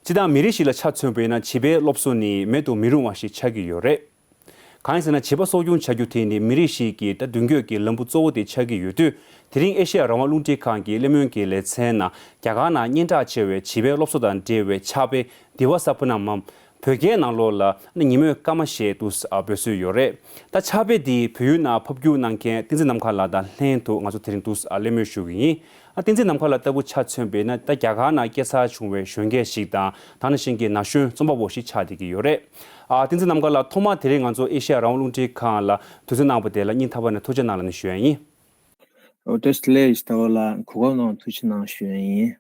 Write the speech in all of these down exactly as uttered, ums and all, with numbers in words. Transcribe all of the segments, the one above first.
སྤྱིར་བཏང་མི་རིགས་ཤིག་ལ་ཆ་མཚོན་པ་ཡིན་ན་བྱིས་པའི་སློབ་གསོ་ནི་མེད་དུ་མི་རུང་བ་ཞིག་ཆགས་ཀྱི་ཡོད་རེད། གང་ཡིན་ཟེར་ན་བྱིས་པ་གསོ་སྐྱོང་བྱ་རྒྱུ་དེ་ནི་མི་རིགས་ཤིག་གི་ད་མདུན་སྐྱོད་ཀྱི་ལམ་བུ་གཙོ་བོ་དེ་ཆགས་ཀྱི་ཡོད་དུས། དེ་རིང་ཨེ་ཤེ་ཡ་རང་དབང་རླུང་འཕྲིན་ཁང་གི་གླེང་མོལ་གྱི་ལེ་ཚན་ནང་རྒྱ་གར་ནང་སྙན་གྲགས་ཆེ་བའི་བྱིས་པའི་སློབ་གསོ་དང་འབྲེལ་བའི་ཕྱག་དཔེ་དི་ཝ་ས་པ་ན་མམ། བོད་སྐད་ནང་ལོགས་ལ་ཉིན་མོའི་སྐར་མ་ཞེས་འདུག་སེ་འབོད་སྲོལ་ཡོད་རེད། ད་ཕྱག་དཔེ་འདི་བོད་ཡིག་ནང་ཕབ་བསྒྱུར་གནང་མཁན་བསྟན་འཛིན་ནམ་མཁའ་ལགས་དང་ལྷན་དུ་ང་ཚོ་དེ་རིང་འདུག་སེ་གླེང་མོལ་ཞུ་གི་ཡིན། ཨ། བསྟན་འཛིན་ནམ་མཁའ་ལགས་ལྟ་བུ་ཆ་མཚོན་པ་ཡིན་ན་ད་རྒྱ་གར་ནང་སྐྱེས་འཚར་བྱུང་བའི་གཞོན་སྐྱེས་ཤིག་དང་ད་ནང་བཞིན་གྱི་ན་གཞོན་རྩོམ་པ་པོ་ཞིག་ཆགས་བསྡད་ཀྱི་ཡོད་རེད། ཨ། བསྟན་འཛིན་ནམ་མཁའ་ལགས་ཐོག་མར་དེ་རིང་ང་ཚོ་ཨེ་ཤེ་ཡ་རང་དབང་རླུང་འཕྲིན་ཁང་ལ་དུས་ཚོད་གནང་བ་དེ་ལ་སྙིང་ཐག་པ་ནས་ཐུགས་རྗེ་གནང་ལབ་ནས་ཞུ་ཡ་ཡིན། ཨོ། བཀྲ་ཤིས་བདེ་ལེགས། ཟླ་བ་ལགས་གོ་སྐབས་གནང་བ་ཐུགས་རྗེ་གནང་ཞུ་ཡ་ཡིན།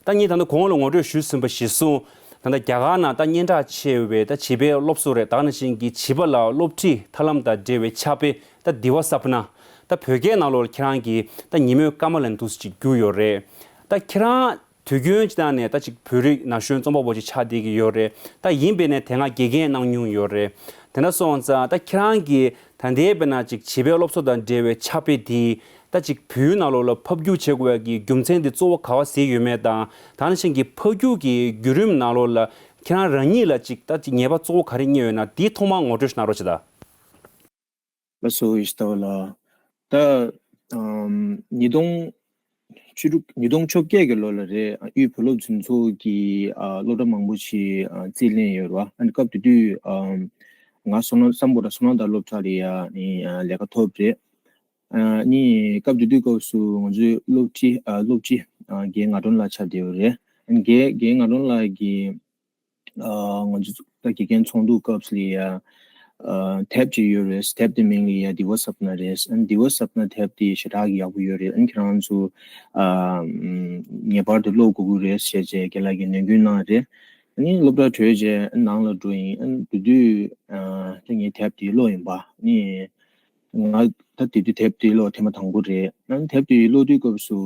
ད་ངས་ད་ལྟ་གོང་ལ་ངོ་སྤྲོད་ཞུས་ཟིན་པ་གཞིར་བཟུང་། ད་ལྟ་རྒྱ་གར་ནང་ད་སྙན་གྲགས་ཆེ་བའི་ད་བྱིས་པའི་སློབ་གསོ་རེད། ད་ག་ནང་བཞིན་གྱི་བྱིས་པ་ལ་སློབ་ཁྲིད་ཐབས་ལམ་དང་འབྲེལ་བའི་ཕྱག་དཔེ་ད་དི་ཝ་ས་པ་ན། ད་བོད་སྐད་ནང་ལོགས་ལ་ཁྱེད་རང་གིས་ད་ཉིན་མོའི་སྐར་མ་ལབ་འདུག་སེ་ཅིག་བསྒྱུར་ཡོད་རེད། ད་ཁྱེད་རང་དུས་རྒྱུན་སྤྱིར་བཏང་ནས་ད་ཅིག་བོད་རིགས་ན་གཞོན་རྩོམ་པ་པོ་ཅིག་ཆགས་བསྡད་ཀྱི་ཡོད་རེད། ད་ཡིན་པས་ནས་དེ་སྔ་དགེ་རྒན་གནང་མྱོང་ཡོད་རེད། དེ་འདྲ་སོང་ཙང་ད་ཁྱེད་རང་གིས་ད་ལྟའི་དཔེར་ན་ཅིག་བྱིས་པའི་སློབ་གསོ་དང་འབྲེལ་བའི་ཕྱག་དཔེ་འདི་ད་ཅིག་བོད་ཡིག་ནང་ལོགས་ལ་ཕབ་བསྒྱུར་བྱེད་དགོས་པའི་གི་རྒྱུ་མཚན་འདི་གཙོ་བོ་ག་པར་གཟིགས་ཡོད་མེད་དང་། ད་ནང་བཞིན་གྱི་ཕབ་བསྒྱུར་གྱི་བརྒྱུད་རིམ་ནང་ལོགས་ལ་ཁྱེད་རང་རང་ཉིད་ལ་ཅིག་ད་ཅིག་ཉེས་པ་གཙོ་བོ་ག་རེ་རྙེད་ཡོད་ན་འདི་ཐོག་མར་ངོ་སྤྲོད་ཞིག་གནང་རོགས་བྱེད་ད། ལགས་སོ། ཡེ་ཤེས་ཟླ་བ་ལགས། ད་ཨམ་ཉིས་སྟོང་བཅུ་དྲུག་ཉིས་སྟོང་བཅོ་བརྒྱད་ཀྱི་ལོ་ལ་རེད། དབུས་བོད་སློབ་འཛིན་ཚོགས་ཀྱི་ཨ་སློབ་གྲྭ་མང་པོ་ཞིག་ཨ་རྩིས་ལེན་ཡོད་རེད་བ། ཨ་ནི་སྐབས་དེ་དུས་ཨམ་ང་སོ་ནོ་སམ་བྷོ་ཊ་སོ་ནཱ་ཐ་སློབ་གྲྭ་ལ་ཡ་ནི་ཨ་ལས་ཀ་ཐོབ་རེད། ཨ་ནི་སྐབས་དེ་དུས་སྐབས་སུ་ང་ཚོའི་སློབ་སྤྱི་ཨ་སློབ་སྤྱི་ཨ་རྒན་ངག་སྒྲོན་ལགས་ཆགས་བསྡད་ཡོད་རེད། ཨ་ནི་རྒན་རྒན་ངག་སྒྲོན་ལགས་ཀྱིས་ཨ་ང་ཚོ་ད་དགེ་རྒན་ཚོགས་འདུ་སྐབས་ལ་ཡ་ཨ་དེབ་ཅིག་ཡོད་རེད། དེབ་དེ་མིང་ལ་ཡ་དི་ཝ་ས་པ་ན་རེད། ཨ་ནི་དི་ཝ་ས་པ་ན་དེབ་དེ་ཞེ་དྲག་གི་ཡག་པོ་ཡོད་རེད། ཨ་ནི་ཁྱེད་རང་ཚོ་ཨ་ངེས་པར་དུ་ཀློག་དགོས་ཀྱི་རེད་ཟེར་བྱས་རྒན་ལགས་ཀྱིས་ནན་སྐུལ་གནང་རེད། ཨ་ནི་སློབ་གྲྭ་གྲོལ་རྗེས་ནང་ལ་འགྲོ་ཡིན། ཨ་ནི་དེ་དུས་ཨ་ད་ངས་དེབ་དེ་ཀློག་ཡིན་པ། ཨ་ནི་ང་ད་དེ་དུས་དེབ་དེ་ཀློག་ཐེངས་མ་དང་པོ་རེད། ཨ་ནི་དེབ་དེ་ཀློག་དུས་སྐབས་སུ་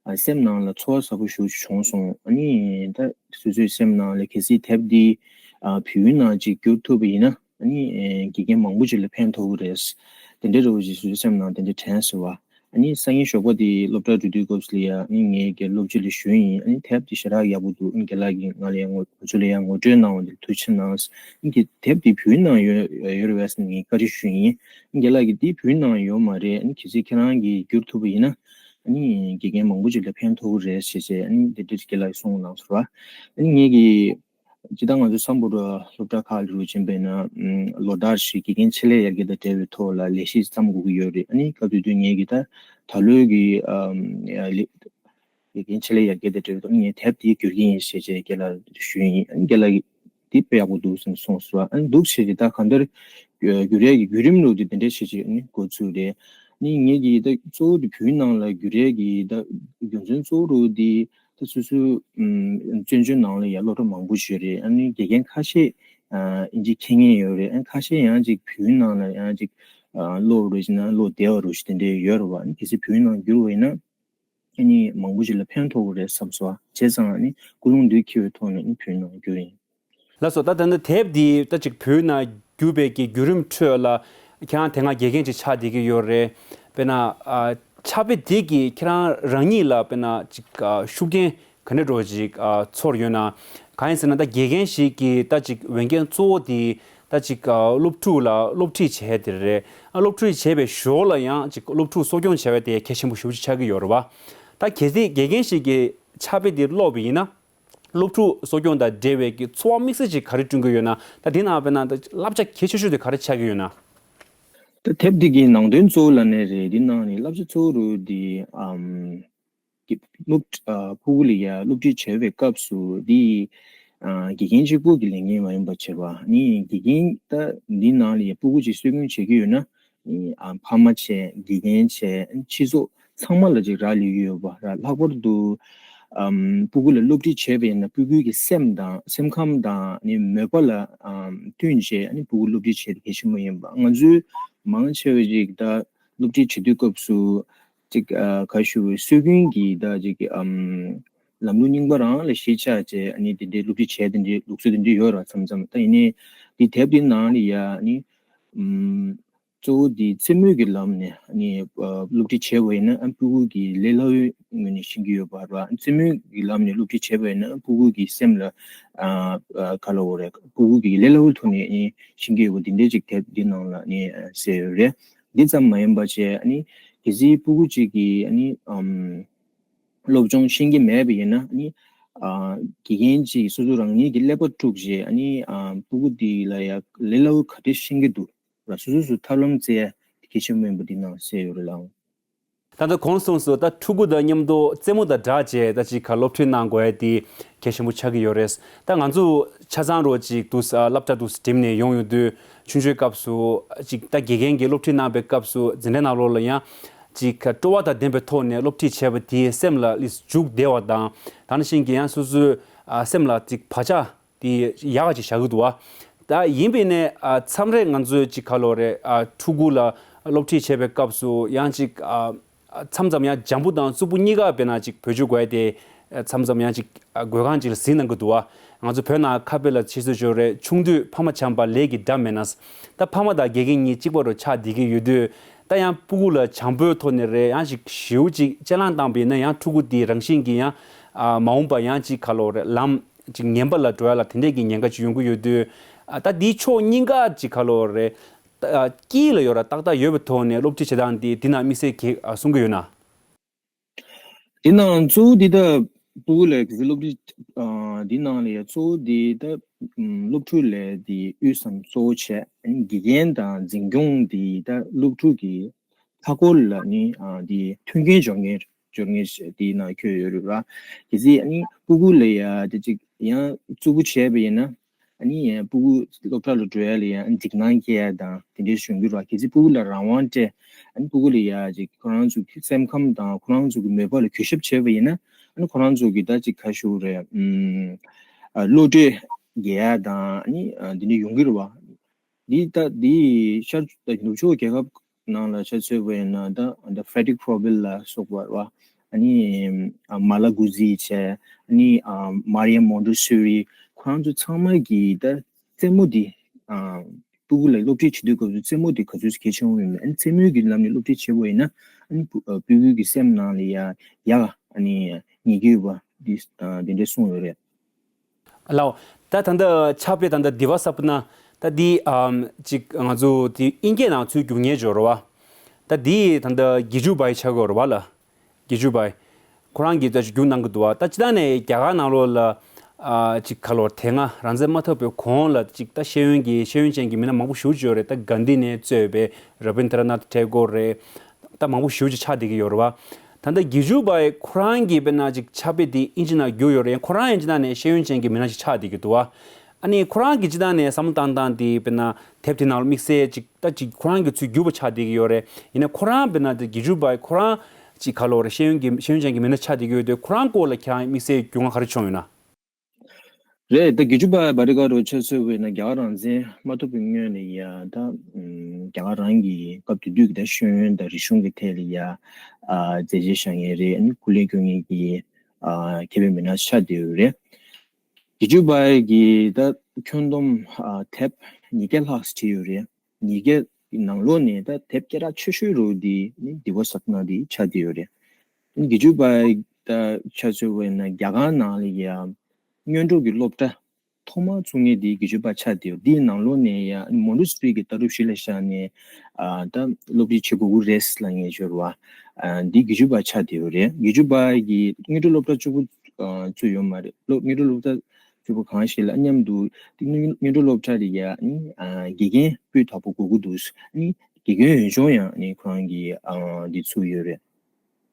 ཨ་སེམས་ནང་ལ་ཚོར་བ་ཟབ་པོ་ཞེ་པོ་ཅིག་བྱུང་སོང་། ཨ་ནི་ད་སོ་སོའི་སེམས་ནང་ལ་གལ་སྲིད་དེབ་འདི་ཨ་བོད་ཡིག་ནང་ཅིག་བསྒྱུར་ཐུབ་པ་ཡིན་ན། ཨ་ནི་ཨེ་དགེ་རྒན་མང་པོ་ཅིག་ལ་ཕན་ཐོགས་ཀྱི་རེད། དེ་འདྲའི་རེ་བ་ཅིག་སོ་སོའི་སེམས་ནང་དེ་འདྲ་དྲན་སོང་བ། ཨ་ནི་སང་ཉིན་ཞོགས་པ་དེ་སློབ་གྲྭར་འགྲོ་དུས་སྐབས་སུ་ལ་ཡ་ཨ་ནི་ངའི་དགེ་སློབ་སྤྱི་ལ་ཞུས་ཡིན། ཨ་ནི་དེབ་དེ་ཞེ་དྲག་ཡག་པོ་འདུག་ཨ་ནི་རྒན་ལགས་ཀྱིས་ང་ལ་ཡ་ངོ་ང་ཚོ་ལ་ཡ་ངོ་སྤྲོད་གནང་བ་དེ་ཐུགས་རྗེ་གནང་། ཨ་ནི་དེ་དེབ་དེ་བོད་ཡིག་ནང་ཡོད་ཡོད་རེད་པས་ཟེར་ནས་ངས་བཀའ་འདྲི་ཞུས་ཡིན། ཨ་ནི་རྒན་ལགས་ཀྱིས་འདི་བོད་ཡིག་ནང་ཡོད་མ་རེད། ཨ་ནི་གལ་སྲིད་ཁྱེད་རང་གིས་བསྒྱུར་ཐུབ་པ་ཡིན་ན་ཨ་ནི་དགེ་རྒན་མང་པོ་ཅིག་ལ་ཕན་ཐོགས་ཀྱི་རེད་ཟེར་བྱས། ཨ་ནི་དེ་འདྲ་རྒན་ལགས་ཀྱིས་གསུངས་གནང་སོང་བ། ཨ་ནི་ངེད་ཀྱིས་སྤྱིར་བཏང་ང་ཚོ་སམ་བྷོ་ཊ་སློབ་གྲྭ་ཁག་ལ་རུ་ཕྱིན་པས་ན་ཨམ་ལོ་ལྟར་བཞིན་དགེ་རྒན་ཆེད་ལས་ཡར་རྒྱས་དང་འབྲེལ་བའི་ཐོག་ལ་ལས་གཞི་བརྩམ་དགོས་ཀྱི་ཡོད་རེད། ཨ་ནི་སྐབས་དེ་དུས་ངེད་ཀྱིས་ད་ད་ལོའི་གི་ཨམ་ལས་དགེ་རྒན་ཆེད་ལས་ཡར་རྒྱས་དང་འབྲེལ་བའི་ཐོག་ངས་དེབ་དེ་བསྒྱུར་གྱི་ཡིན་ཞེས་བྱས་རྒན་ལགས་ལ་ཞུས་ཡིན། ཨ་ནི་རྒན་ལགས་ཀྱིས་འདི་དཔེ་ཡག་པོ་འདུག་ཟེར་ནས་གསུངས་སོང་། ཨ་ནི་འདུག་བྱས་ཏེ་ད་གང་ལྟར་བསྒྱུར་ཡས་ཀྱི་བརྒྱུད་རིམ་ལུགས་དེ་དེ་འདྲ་བྱས་བྱས་ཨ་ནི་འགོ་ཚུགས་རེད། ཨ་ནི་ངེད་ཀྱིས་ད་གཙོ་བོ་དེ་བོད་ནང་ལ་བསྒྱུར་ཡས་ཀྱི་ད་རྒྱུ་མཚན་གཙོ་བོ་རུ་དེ་ད་སོ་སོའི་ཨམ་བཙན་བྱོལ་ནང་ལ་ཡ་སློབ་གྲྭ་མང་པོ་ཞིག་ཡོད་རེད། ཨ་ནི་དགེ་རྒན་ཁ་ཤས་ཨ་ཨིན་ཇི་མཁྱེན་མཁན་ཡོད་རེད། ཨ་ནི་ཁ་ཤས་ཡང་ཅིག་བོད་ནང་ལ་ཡང་ཅིག་ཨ་སློབ་རེད་ཅེ་ན་སློབ་བདེ་བ་རུ་ཞིག་དེ་འདྲས་ཡོད་རེད་བ། ཨ་ནི་གལ་སྲིད་བོད་ནང་བསྒྱུར་བ་ཡིན་ན་ཨ་ནི་མང་པོ་ཞིག་ལ་ཕན་ཐོགས་ཀྱི་རེད་བསམ་སོང་། བྱས་ཙང་ཨ་ནི་ཀུན་སློང་འདི་འཁྱེར་བའི་ཐོག་ནས་ཨ་ནི་བོད་ནང་བསྒྱུར་ཡིན། ལགས་སོ། ད་ད་ནི་དེབ་འདི་ད་ཅིག་བོད་ནང་བསྒྱུར་བའི་གི་བརྒྱུད་རིམ་ཁྲོད་ལ་ཁྱེད་རང་དེ་སྔ་དགེ་རྒན་ཅིག་ཆགས་བསྡད་ཀྱི་ཡོད་རེད། དཔེར་ན་ཨ་ཕྱག་དཔེ་འདི་གིས་ཁྱེད་རང་རང་ཉིད་ལ་དཔེར་ན་ཅིག་ཨ་ཤུགས་རྐྱེན་ག་འདྲ་འདྲ་ཅིག་ཨ་ཚོར་ཡོད་ན། གང་ཡིན་ཟེར་ན་ད་དགེ་རྒན་ཞིག་གི་ད་ཅིག་འོས་འགན་གཙོ་བོ་དེ་ད་ཅིག་ཨ་སློབ་ཕྲུག་ལ་སློབ་ཁྲིད་བྱས་དེ་རེད། ཨ་སློབ་ཁྲིད་བྱས་པའི་ཞོར་ལ་ཡང་ཅིག་སློབ་ཕྲུག་གསོ་སྐྱོང་བྱས་པ་དེ་གལ་ཆེན་པོ་ཞེ་པོ་ཅིག་ཆགས་ཀྱི་ཡོད་རེད་བ། ད་གལ་སྲིད་དགེ་རྒན་ཞིག་གིས་ཕྱག་དཔེ་འདི་ཀློག་པ་ཡིན་ན། སློབ་ཕྲུག་གསོ་སྐྱོང་དང་འབྲེལ་བའི་གི་འཚོ་བ་དམིགས་བསལ་ཅིག་ག་རེ་བསྐྲུན་གྱི་ཡོད་ན། ད་འདི་ནང་དཔེར་ན་ད་བསླབ་བྱ་གལ་ཆེ་ཤོས་དེ་ག་རེ་ཆགས་ཀྱི་ཡོད་ན། ད་དེབ་འདི་གི་ནང་དོན་གཙོ་བོ་ལབ་ནའི་རེད། འདི་ནང་ནས་བསླབ་བྱ་གཙོ་བོ་རུ་འདི་ཨམ་གི་སློབ་ཨ་ཕྲུ་གུ་ལ་ཡ་སློབ་ཁྲིད་བྱེད་པའི་སྐབས་སུ་འདི་ཨ་དགེ་རྒན་གཅིག་པུ་གི་ལས་འགན་མ་ཡིན་པ་བྱས་པ། ནི་དགེ་རྒན་ད་འདི་ནང་ལ་ཡ་ཕྲུ་གུ་ཅིག་གསོ་སྐྱོང་བྱེད་ཀྱི་ཡོད་ན། ཨ་ཕ་མ་བྱས་དགེ་རྒན་བྱས་སྤྱི་ཚོགས་ཚང་མ་ལ་ཅིག་རག་ལས་ཀྱི་ཡོད་པ་ར། ལྷག་པར་དུ་ཨམ་ཕྲུ་གུ་ལ་སློབ་ཁྲིད་བྱས་པ་ཡིན་ན་ཕྲུ་གུའི་གི་སེམས་དང་སེམས་ཁམས་དང་ནི་མོས་པ་ལ་ཨམ་བསྟུན་བྱས་ཨ་ནི་ཕྲུ་གུ་སློབ་ཁྲིད་བྱས་ཏེ་གལ་ཆེན་པོ་ཡིན་པ། ང་ཚོའི་མང་ཆེ་བ་ཅིག་ད་སློབ་ཁྲིད་བྱེད་དུས་སྐབས་སུ་ཅིག་ཨ་ག་ཞུ་སྲོལ་རྒྱུན་གྱི་ད་ཅིག་ཨམ་ལམ་ལུགས་རྙིང་པ་རང་ལ་གཞི་ཆགས་བྱས་ཨ་ནི་དེ་འདྲའི་སློབ་ཁྲིད་བྱས་དེ་འདྲའི་ལུགས་སྲོལ་དེ་འདྲའི་ཡོད་ར། མཚམས་མཚམས་ད་ཡིན་ནའི་འདི་དེབ་འདི་ནང་ལ་ཡ་ཨ་ནི་ཨམ། གཙོ་བོ་དེ་རྩེད་མོའི་གི་ལམ་ནས་ནི་ཨ་སློབ་ཁྲིད་བྱས་པ་ཡིན་ན་ཨ་སྤུ་གུ་གི་ལས་སླ་བོའི་ངོས་ནས་ཤེས་ཀྱི་ཡོད་པ་རེད་བ། རྩེད་མོའི་གི་ལམ་ནས་སློབ་ཁྲིད་བྱས་པ་ཡིན་ན་ཨ་སྤུ་གུ་གི་སེམས་ལ་ཨ་ཨ་ག་ལབ་དགོས་རེད། སྤུ་གུ་གི་ལས་སླ་བོའི་ཐོག་ནས་ནི་ཤེས་ཀྱི་ཡོད་པ་འདི་འདྲའི་ཅིག་དེབ་འདི་ནང་ལ་ནི་ཨ་གསལ་ཡོད་རེད། འདི་ཙམ་མ་ཡིན་པ་བྱས་ཨ་ནི་གལ་སྲིད་སྤུ་གུ་གཅིག་གིས་ཨ་ནི་ཨམ། སློབ་སྦྱོང་ཤེས་ཀྱི་མེད་པ་ཡིན་ན་ནི་ཨ་དགེ་རྒན་གྱིས་སོ་སོ་རང་ཉིད་ཀྱི་ཀླད་པ་དཀྲུགས་རྗེས་ཨ་ནི་ཨ་སྤུ་གུ་འདི་ལ་ཡ་ལས་སླ་བོ་ག་འདྲ་ཤེས་ཀྱི་འདུག་ར། སོ་སོ་སོ་ཐབས་ལམ་བཙལ་ཡ་གལ་ཆེན་པོ་ཡིན་པ་འདི་ནང་གསལ་ཡོད་རེད་ལགས། ད་ལྟ་གོང་གསུངས་སོ། ད་ཕྲུ་གུ་དང་མཉམ་དུ་རྩེད་མོ་དང་སྦྲགས་བྱས་ད་ཅིག་ག་སློབ་ཁྲིད་གནང་དགོས་ཡ་དེ་གལ་ཆེན་པོ་ཆགས་ཀྱི་ཡོད་རེད། ད་ང་ཚོ་ཆ་ཚང་རོ་ཅིག་འདུག་ཨ་སློབ་གྲྭ་འདུག་འགྲིམས་ནས་ཡོང་ཡོང་དུས་ཆུང་ཆུང་སྐབས་སུ་ཅིག་ད་དགེ་རྒན་གྱིས་སློབ་ཁྲིད་གནང་པའི་སྐབས་སུ་འཛིན་གྲྭ་ནང་ལོགས་ལ་ཡང་ཅིག་སྤྲོ་བ་དང་ལྡན་པའི་ཐོག་ནས་སློབ་ཁྲིད་བྱས་པ་དེའི་སེམས་ལ་ལིས་འཇུག་བདེ་བ་དང་། ད་ནང་བཞིན་གྱི་ཡང་སོ་སོའི་ཨ་སེམས་ལ་ཅིག་བག་ཆགས་དེ་ཡག་ག་ཅིག་བཞག་གི་འདུག་བ། ད་ཡིན་པས་ནས་ཨ་མཚམས་རེ་ང་ཚོས་ཅིག་ག་ལོ་རེད་ཨ་ཕྲུ་གུ་ལ་སློབ་ཁྲིད་བྱེད་པའི་སྐབས་སུ་ཡང་ཅིག་ཨ་མཚམས་མཚམས་ཡང་འཇམ་པོ་དང་རྩུབ་པོ་གཉིས་ཀ་དཔེར་ན་ཅིག་བེད་སྤྱོད་དགོས་ཏེ་མཚམས་མཚམས་ཡང་ཅིག་དགོས་གང་ཅིག་ལ་ཟིན་གནང་གི་འདུག་བ། ང་ཚོ་བོད་ནང་ཁ་དཔེ་ལ་ཕྱི་སོ་ཅོ་རེད། ཆུང་དུས་ཕ་མ་བྱམས་པ་ལས་ཀྱི་དགྲ་མེད་ན། ད་ཕ་མ་དང་དགེ་རྒན་གཉིས་གཅིག་པ་རུ་ཆགས་བསྡད་ཀྱི་ཡོད་དུས་ད་ཡང་སྤུ་གུ་ལ་བྱམས་པོའི་ཐོག་ནས་རེད་ཡང་ཅིག་ཞེ་པོ་ཅིག་སྤྱན་ལམ་བཏང་པ་ཡིན་ན་ཡང་ཕྲུ་གུ་དེ་རང་བཞིན་གྱིས་ཡང་ཨ་མ་འོངས་པ་ཡང་ཅིག་ག་ལོ་རེད་ལམ་ཅིག་ངན་པ་ལ་འགྲོ་ཡ་ལ་དེ་འདྲས་ཀྱི་ཉེན་ཁ་ཅིག་ཡོང་གི་ཡོད་དུས་ཨ་ད་དེའི་ཕྱོགས་གཉིས་ཀ་ཅིག་ག་ལོ་རེད། ད་དཀྱིལ་ལ་ཡོད་ར་ཏག་ཏག་ཡོད་པའི་ཐོག་ནས་སློབ་ཁྲིད་བྱེད་སྟངས་དེ་དེ་ན་དམིགས་བསལ་གྱི་ཨ་གསུང་གི་ཡོད་ན། དེ་ནང་གཙོ་བོ་འདི་ད་སྤུ་གུ་ལ་གི་སློབ་ཁྲིད་ཨ་འདི་ནང་ལ་ཡ་གཙོ་བོ་འདི་ད་ཨམ་སློབ་ཕྲུག་ལ་འདི་དབུས་སམ་གཙོ་བོ་བྱས་དགེ་རྒན་དང་འཛིན་སྐྱོང་འདི་ད་སློབ་ཕྲུག་གི་མཐའ་འཁོར་ལ་ནི་ཨ་འདི་མཐུན་རྐྱེན་སྦྱོར་མཁན་སྦྱོར་མཁན་ཞིག་འདི་ནང་འཁོད་ཡོད་རེད་བ། གལ་སྲིད་ཨ་ནི་སྤུ་གུ་ལ་ཡ་དེ་ཅིག་ཡང་གཙོ་བོ་བྱས་པ་ཡིན་ན། ཨ་ནི་ཡང་སྤུ་གུ་སློབ་གྲྭ་ལ་འགྲོ་ཡ་ལ་ཡང་འཇིགས་སྣང་སྐྱེ་ཡ་དང་དེ་འདྲའི་བྱུང་གི་རེད། གལ་སྲིད་སྤུ་གུ་ལ་རང་དབང་སྤྲད་ཨ་ནི་སྤུ་གུ་ལ་ཡ་ཅིག་ཁོ་རང་ཚོ་གི་སེམས་ཁམས་དང་ཁོ་རང་ཚོ་གི་མོས་པ་ལ་གུས་ཞབས་བྱས་པ་ཡིན་ན་ཨ་ནི་ཁོ་རང་ཚོ་གི་ད་ཅིག་ག་ཞུ་རེད་ཨུམ་ཨ་བློ་གྲོས་རྒྱས་ཡ་དང་ཨ་ནི་ཨ་འདི་འདྲ་ཡོང་གི་རེད་བ། འདི་ད་འདི་ཤར་ནུབ་ཕྱོགས་རྒྱལ་ཁབ་ནང་ལ་ཆ་མཚོན་པ་ཡིན་ན་ད་ད་Frederick Froebel ལ་སོགས་པ་རེད་བ། ཨ་ནི་ཨ་Malaguzzi བྱས་ཨ་ནི་ཨ་Maria Montessori ཁོ་རང་ཚོ་ཚང་མ་གིས་ད་རྩེད་མོ་འདི་ཨ་སྤུ་གུ་ལ་སློབ་ཁྲིད་བྱེད་དུས་སྐབས་སུ་རྩེད་མོ་འདི་ག་ཚོད་གལ་ཆེན་པོ་ཡིན་མིན་ཨ་ནི་རྩེད་མོའི་གི་ལམ་ནས་སློབ་ཁྲིད་བྱེད་དགོས་ཡིན་ན་ཨ་ནི་སྤུ་ཨ་སྤུ་གུའི་གི་སེམས་ནང་ལ་ཡ་ཡག་ཨ་ནི་ཉེ་སྐྱིད་པ་འདི་ཨ་འདི་འདྲ་གསུངས་ཡོད་རེད། ལའོ། ད་ད་ལྟ་ཕྱག་དཔེ་ད་ལྟ་དི་ཝ་སབ་ན་ད་འདི་ཨམ་ཅིག་ང་ཚོ་དེ་ཨིན་སྐད་ནང་ཚུར་བསྒྱུར་མཁན་ཅིག་ཡོད་རེད་བ། ད་འདི་ད་ལྟ་དགེ་ཆོས་བྷའི་ཆགས་ཀྱི་ཡོད་རེད་བ་ལ། དགེ་ཆོས་བྷའི། ཁོ་རང་གིས་ད་ཅིག་བསྒྱུར་གནང་གི་འདུག་བ། ད་སྤྱིར་བཏང་ནས་རྒྱ་གར་ནང་ལོགས་ལ་ཨ་ཅིག་ག་ལོར་དེ་སྔ་རང་བཙན་མ་ཐོབ་པའི་གོང་ལ་ཅིག་ད་ཤེས་ཡོན་གྱི་ཤེས་ཡོན་ཅན་གྱི་མི་སྣ་མང་པོ་ཞེ་པོ་ཅིག་ཡོད་རེད། ད་གྷན་དྷི་ནས་གཙོས་པའི་ར་བིན་དྲ་ནཱཐ་ཐེ་གོར་རེད། ད་མང་པོ་ཞེ་པོ་ཅིག་ཆགས་བསྡད་ཀྱི་ཡོད་རེད་བ། ད་ལྟ་དགེ་ཆོས་བྷའི་ཁོ་རང་གིས་དཔེར་ན་ཅིག་ཕྱག་དཔེ་དེ་ཨིན་ཇི་ནང་བསྒྱུར་ཡོད་རེད། ཁོ་རང་ཨིན་ཇི་ནང་ནས་ཤེས་ཡོན་ཅན་གྱི་མི་སྣ་ཞིག་ཆགས་བསྡད་ཀྱི་འདུག་བ། ཨ་ནི་ཁོ་རང་གིས་སྤྱིར་བཏང་ནས་བསམ་བློ་བཏང་སྟངས་དེ་དཔེར་ན་དེབ་དེ་ནང་ལ་དམིགས་བསལ་ཅིག་ད་ཅིག་ཁོ་རང་གིས་ཚུར་བསྒྱུར་བ་ཆགས་བསྡད་ཀྱི་ཡོད་རེད། ཡིན་ན་ཁོ་རང་དཔེར་ན་དེ་དགེ་ཆོས་བྷའི་ཁོ་རང་ཅིག་ག་ལོར་ཤེས་ཡོན་གྱི་ཤེས་ཡོན་ཅན་གྱི་མི་སྣ་ཆགས་བསྡད་ཀྱི་ཡོད་དུས་ཁོ་རང་སྐོར་ལ་ཁྱེད་རང་དམིགས་བསལ་རྒྱུས་མངའ་ག་རེ་བྱུང་ཡོད་ན། རེད། ད་དགེ་ཆོས་བྷའི་བྷ་ཏི་ཀ་རུ་ཆ་མཚོན་པ་ཡིན་ན་རྒྱ་གར་རང་བཙན་མ་ཐོབ་པའི་སྔོན་ནས་ཡ་ད་ཨམ་རྒྱ་གར་རང་གི་སྐབས་དེ་དུས་ཀྱི་ད་ཤེས་ཡོན་དང་རིག་གཞུང་གི་ཐད་ལ་ཡ་ཨ་མཛད་རྗེས་བཞག་མཁན་རེད། ཨ་ནི་སྐུ་ལས་བསྐྱོན་མཁན་གྱི་ཨ་མཁས་པའི་མི་སྣ་ཆགས་བསྡད་ཡོད་རེད། དགེ་ཆོས་བྷའི་གིས་ད་ཁྱོན་བསྡོམས་ཨ་དེབ་ཉིས་བརྒྱ་ལྷག་བྲིས་ཡོད་རེད། ཉིས་བརྒྱ་ནང་ལོགས་ནས་ད་དེབ་སྐད་གྲགས་ཆེ་ཤོས་རུ་འདི་ནི་དི་ཝ་སབ་ན་འདི་ཆགས་བསྡད་ཡོད་རེད། དགེ་ཆོས་བྷའི་ད་ཆ་མཚོན་པ་ཡིན་ན་རྒྱ་གར་ནང་ལ་ཡ་སྔོན་འགྲོ་གི་སློབ་གྲྭ་ཐོག་མར་བཙུགས་མཁན་འདི་དགེ་ཆོས་བྷའི་ཆགས་བསྡད་ཡོད། འདིའི་ནང་ལོགས་ནས་ཡ་མོན་ཊེ་སི་ཊི་རི་གི་ལྟ་གྲུབ་གཞི་ལ་བཞག་ནས་ཨ་ད་སློབ་ཁྲིད་བྱེད་དགོས་ཀྱི་རེད་ལབ་མཁན་ཅིག་ཡོད་རེད་བ། ཨ་འདི་དགེ་ཆོས་བྷའི་ཆགས་བསྡད་ཡོད་རེད། དགེ་ཆོས་བྷའི་གིས་སྔོན་འགྲོ་སློབ་གྲྭ་གཅིག་པུ་ཨ་བཙུགས་ཡོད་མ་རེད། སློབ་སྔོན་འགྲོ་སློབ་གྲྭ་གཅིག་པུ་གང་ཞིག་ལ་མཉམ་དུ་སྔོན་འགྲོ་སློབ་གྲྭ་རེ་ཡ་ཨ་དགེ་རྒན་སྤུས་དག་པོ་དགོས་ཀྱི་འདུག་ཨ་ནི་དགེ་རྒན་འོས་སྦྱོང་ཡང་ཨ་ནི་ཁོ་རང་གིས་ཨ་འདི་ཚུགས་ཡོད་རེད།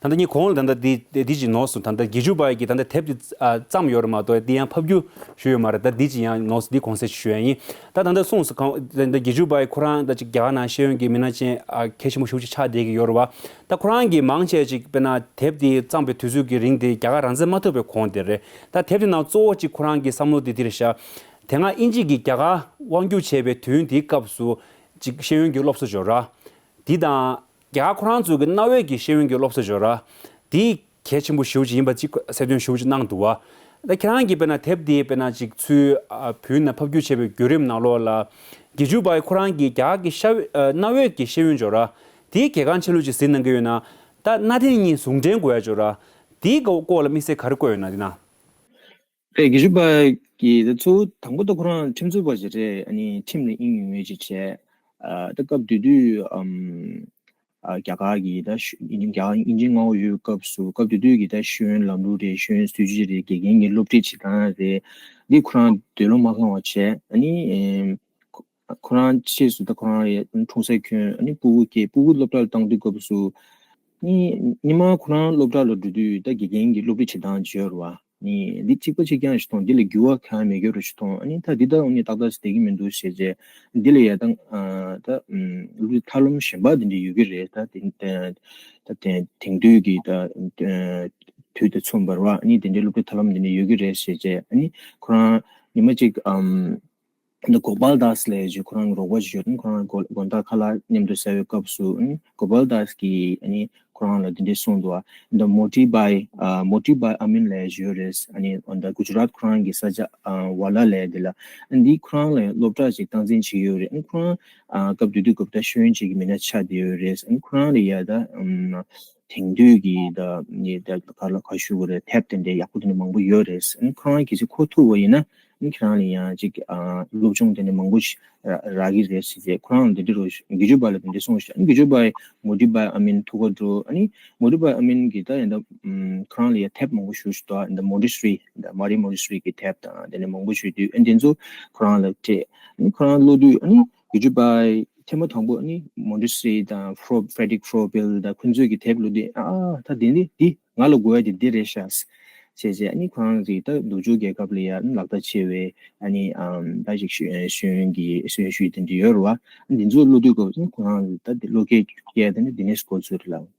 ད་ལྟ་ངས་གོང་ལ་ད་ལྟ་འདི་འདི་ཅིག་ནོར་སོང་། ད་ལྟ་དགེ་ཆོས་བྷའི་གིས་ད་ལྟ་དེབ་འདི་ཨ་བརྩམས་ཡོད་རེད་མ་གཏོགས་འདི་ཡང་ཕབ་སྒྱུར་ཞུས་ཡོད་མ་རེད། ད་འདི་ཅིག་ཡང་ནོར་སོང་། འདི་གོང་གསལ་ཞུ་ཡ་ཡིན། ད་ད་ལྟ་གསུངས་སོང་། གང་ད་ལྟ་དགེ་ཆོས་བྷའི་ཁོ་རང་ད་ཅིག་རྒྱ་གར་ནང་ཤེས་ཡོན་གྱི་མི་སྣ་ཅན་ཨ་གལ་ཆེན་པོ་ཞེ་པོ་ཅིག་ཆགས་བསྡད་ཀྱི་ཡོད་རེད་བ། ད་ཁོ་རང་གིས་མང་ཆེ་ཅིག་དཔེར་ན་དེབ་འདི་བརྩམས་པའི་དུས་ཚོད་ཀྱི་རིང་དེ་རྒྱ་གར་རང་བཙན་མ་ཐོབ་པའི་གོང་དེ་རེད། ད་དེབ་འདི་ནང་གཙོ་བོ་ཅིག་ཁོ་རང་གི་བསམ་བློ་དེ་འདི་རེད་ཤག་དེ་སྔ་དབྱིན་ཇི་གིས་རྒྱ་གར་དབང་སྒྱུར་བྱས་པའི་དུས་ཡུན་དེའི་སྐབས་སུ་ཅིག་ཤེས་ཡོན་གྱི་སློབ་གསོ་སྦྱོར་ར། འདི་དང་རྒྱ་གར་ཁོ་རང་ཚོ་གི་གནའ་བོའི་གི་ཤེས་ཡོན་གྱི་སློབ་གསོ་སྦྱོར་ར། འདི་གལ་ཆེན་པོ་ཞེ་པོ་ཅིག་ཡིན་པ་ཅིག་གསལ་སྟོན་ཞེ་པོ་ཅིག་གནང་འདུག་བ། ད་ཁྱེད་རང་གིས་དཔེར་ན་དེབ་འདི་དཔེར་ན་ཅིག་ཚུར་ཨ་བོད་ནང་ཕབ་བསྒྱུར་བྱས་པའི་བརྒྱུད་རིམ་ནང་ལོགས་ལ་དགེ་བཅུ་པ་ཁོ་རང་གིས་རྒྱ་གར་གྱི་ཤ་ཨ་གནའ་བོའི་གི་ཤེས་ཡོན་སྦྱོར་བ་དེའི་གལ་འགངས་ཆེ་ལོས་ཅིག་གཟིགས་གནང་གི་ཡོད་ན། ད་གནའ་དེང་གཉིས་ཟུང་འབྲེལ་དགོས་ཡ་སྦྱོར་བ་དེའི་སྐོར་ལ་དམིགས་བསལ་ག་རེ་བཀོད་ཡོད་ན་དེ་ན། རེད། དགེ་བཅུ་པ་གིས་ད་གཙོ་བོ་དང་པོ་ད་ཁོ་རང་ཁྲིམས་རྩོད་པ་ཞིག་རེད། ཨ་ནི་ཁྲིམས་ལ་དབྱིངས་ཡོད་མེད་ཅིག་བྱས། ཨ་ད་སྐབས་དེ་དུས་ཨམ་ཨ་རྒྱ་གར་གྱི་ད་ཤུ་དབྱིན་ཇི་རྒྱ་གར་དབྱིན་ཇི་མངའ་འོག་ཡོད་སྐབས་སུ་སྐབས་དེ་དུས་ཀྱི་ད་ཤེས་ཡོན་ལམ་ལུགས་རེད། ཤེས་ཡོན་སྲིད་ཇུས་རེད། དགེ་རྒན་གྱི་སློབ་ཁྲིད་བྱེད་སྟངས་རེད། འདི་ཁོ་རང་འདོད་བློ་མ་ཁེངས་པ་བྱས། ཨ་ནི་ཨེམ་ཁོ་ཁོ་རང་ཕྱིས་སུ་ད་ཁོ་རང་ཡ་འཁྲུངས་ས་ཁྱོན་ཨ་ནི་སྤུ་གུ་སྐྱེས། སྤུ་གུ་སློབ་གྲྭ་ལ་བཏང་དུས་སྐབས་སུ་ནི་ཉི་མ་ཁོ་རང་སློབ་གྲྭ་ལ་འགྲོ་དུས་ད་དགེ་རྒན་གྱི་སློབ་ཁྲིད་བྱེད་སྟངས་ཅིག་ཡོད་རེད་བ། ནི་འདི་གཅིག་པ་གཅིག་རྐྱང་ཞིག་མཐོང་། འདི་ལ་འགྱུར་བ་གང་ཡང་མེད་ཀྱི་རུ་ཞིག་མཐོང་། ཨ་ནི་ད་འདི་ད་ཨ་ནི་ཏག་ཏག་ཞིག་བསྡད་ཀྱི་མི་འདུག་ཟེར་རྗེས་འདི་ལ་ཡ་ད་ཨ་ད་ཨམ་སློབ་ཁྲིད་ཐབས་ལམ་གཞན་པ་འདི་འདྲ་ཡོད་ཀྱི་རེད། ད་དེ་ད་དེང་དུས་ཀྱི་ད་ཨ་དུས་དང་མཚུངས་པར་བ་ཨ་ནི་དེ་འདྲའི་སློབ་ཁྲིད་ཐབས་ལམ་འདི་འདྲ་ཡོད་ཀྱི་རེད་ཟེར་རྗེས་ཨ་ནི་ཁོ་རང་ཉི་མ་གཅིག་ཨམ། འདི་གོ་པལ་དཱས་ལབ་ཀྱི་ཁོ་རང་གི་རོགས་པ་ཞིག་ཡོད། ཁོ་རང་དགོང་དག་ཁ་ལག་མཉམ་དུ་ཟ་བའི་སྐབས་སུ་གོ་པལ་དཱས་ཀྱིས་ཁོ་རང་ལ་འདི་འདྲ་གསུངས་འདུག། ཨ་འདི་མོ་ཊི་བྷའི་ཨ་མོ་ཊི་བྷའི་ཨ་མིན་ལབ་ཀྱི་ཡོད་རེད། ཨ་ནི་འདི་གུ་ཇི་རཱཏ་ཁོ་རང་གི་ས་ཆ་ཝ་ལ་ལབ་འདི་ལ་འདི་ཁོ་རང་ལ་སློབ་གྲྭ་ཞིག་སྟངས་འཛིན་བྱེད་ཀྱི་ཡོད་རེད། ཨ་ཁོ་རང་སྐབས་དེ་དུས་སྐབས་ད་ཤེས་ཡོན་ཅན་གྱི་མི་སྣ་ཆགས་བསྡད་ཡོད་རེད། ཨ་ཁོ་རང་ལ་ཡ་ད་དེང་དུས་ཀྱི་ད་ནི་ད་ག་ལ་ག་ཞུ་དགོས་རེད། དེབ་དེ་འདྲའི་ཡག་པོ་དེ་འདྲ་མང་པོ་ཡོད་རེད། ཨ་ཁོ་རང་གལ་སྲིད་གོ་ཐུབ་པ་ཡིན་ན་ཨ་ཁྱེད་རང་ལ་ཡང་ཅིག་ཨ་སློབ་སྦྱོང་དེ་འདྲ་མང་པོ་ཞིག་རག་གི་རེད་ཟེར་ཏེ་ཁོ་རང་ལ་དེ་འདྲ་རོ་དགེ་བཅུ་པ་ལ་དེ་འདྲ་གསུངས་ཤག། དགེ་བཅུ་པ་མོ་ཊི་བྷའི་ཨ་མིན་ཐུགས་ཁུར་འགྲོ། ཨ་ནི་མོ་ཊི་བྷའི་ཨ་མིན་གྱི་ད་ཡིན་ད་ཁོ་རང་ལ་ཡང་དེབ་མང་པོ་ཞིག་ཞུ་དོ། ཡིན་ད་མོན་ཊེ་སི་རི་ད་མ་རི་མོན་ཊེ་སི་རི་གི་དེབ་དང་དེ་འདྲ་མང་པོ་ཞིག་དུས་ཨ་དེ་ཚོ་ཁོ་རང་ལ་སྤྲད། ཨ་ནི་ཁོ་རང་ཀློག་དུས་ཨ་ནི་དགེ་བཅུ་པ་ཐེངས་མ་དང་པོ་ནི་མོན་ཊེ་སི་རི་དང་ཕོ་ཕེ་ཌི་རིག་ཕོ་བྷིལ་དང་ཁོ་ཚོའི་གི་དེབ་ཀློག་དུས་ཨ་ད་དེ་འདི་འདི་ང་ལ་དགོས་ཡ་དེ་འདི་རེད་ཤག་ཟེར་བྱས། ཨ་ནི་ཁོ་རང་གི་ད་ནུབ་ཕྱོགས་རྒྱལ་ཁབ་ལ་ཡ་ལག་བསྟར་ཆེ་བའི་ཨ་ནི་ཨམ་ད་ཞིག་ཤེས་ཤེས་ཡོན་གྱི་ཤེས་ཡོན་ཞུས་དེ་འདྲ་ཡོད་རེད་བ། ཨ་འདི་ཚོ་ཀློག་དུས་སྐབས་སུ་ཁོ་རང་ད་དེ་བློ་སྐྱེད་སྐྱེ་ཡ་དེ་ནི་འདི་ནས་གོ་ཚོད་རེད་ལགས།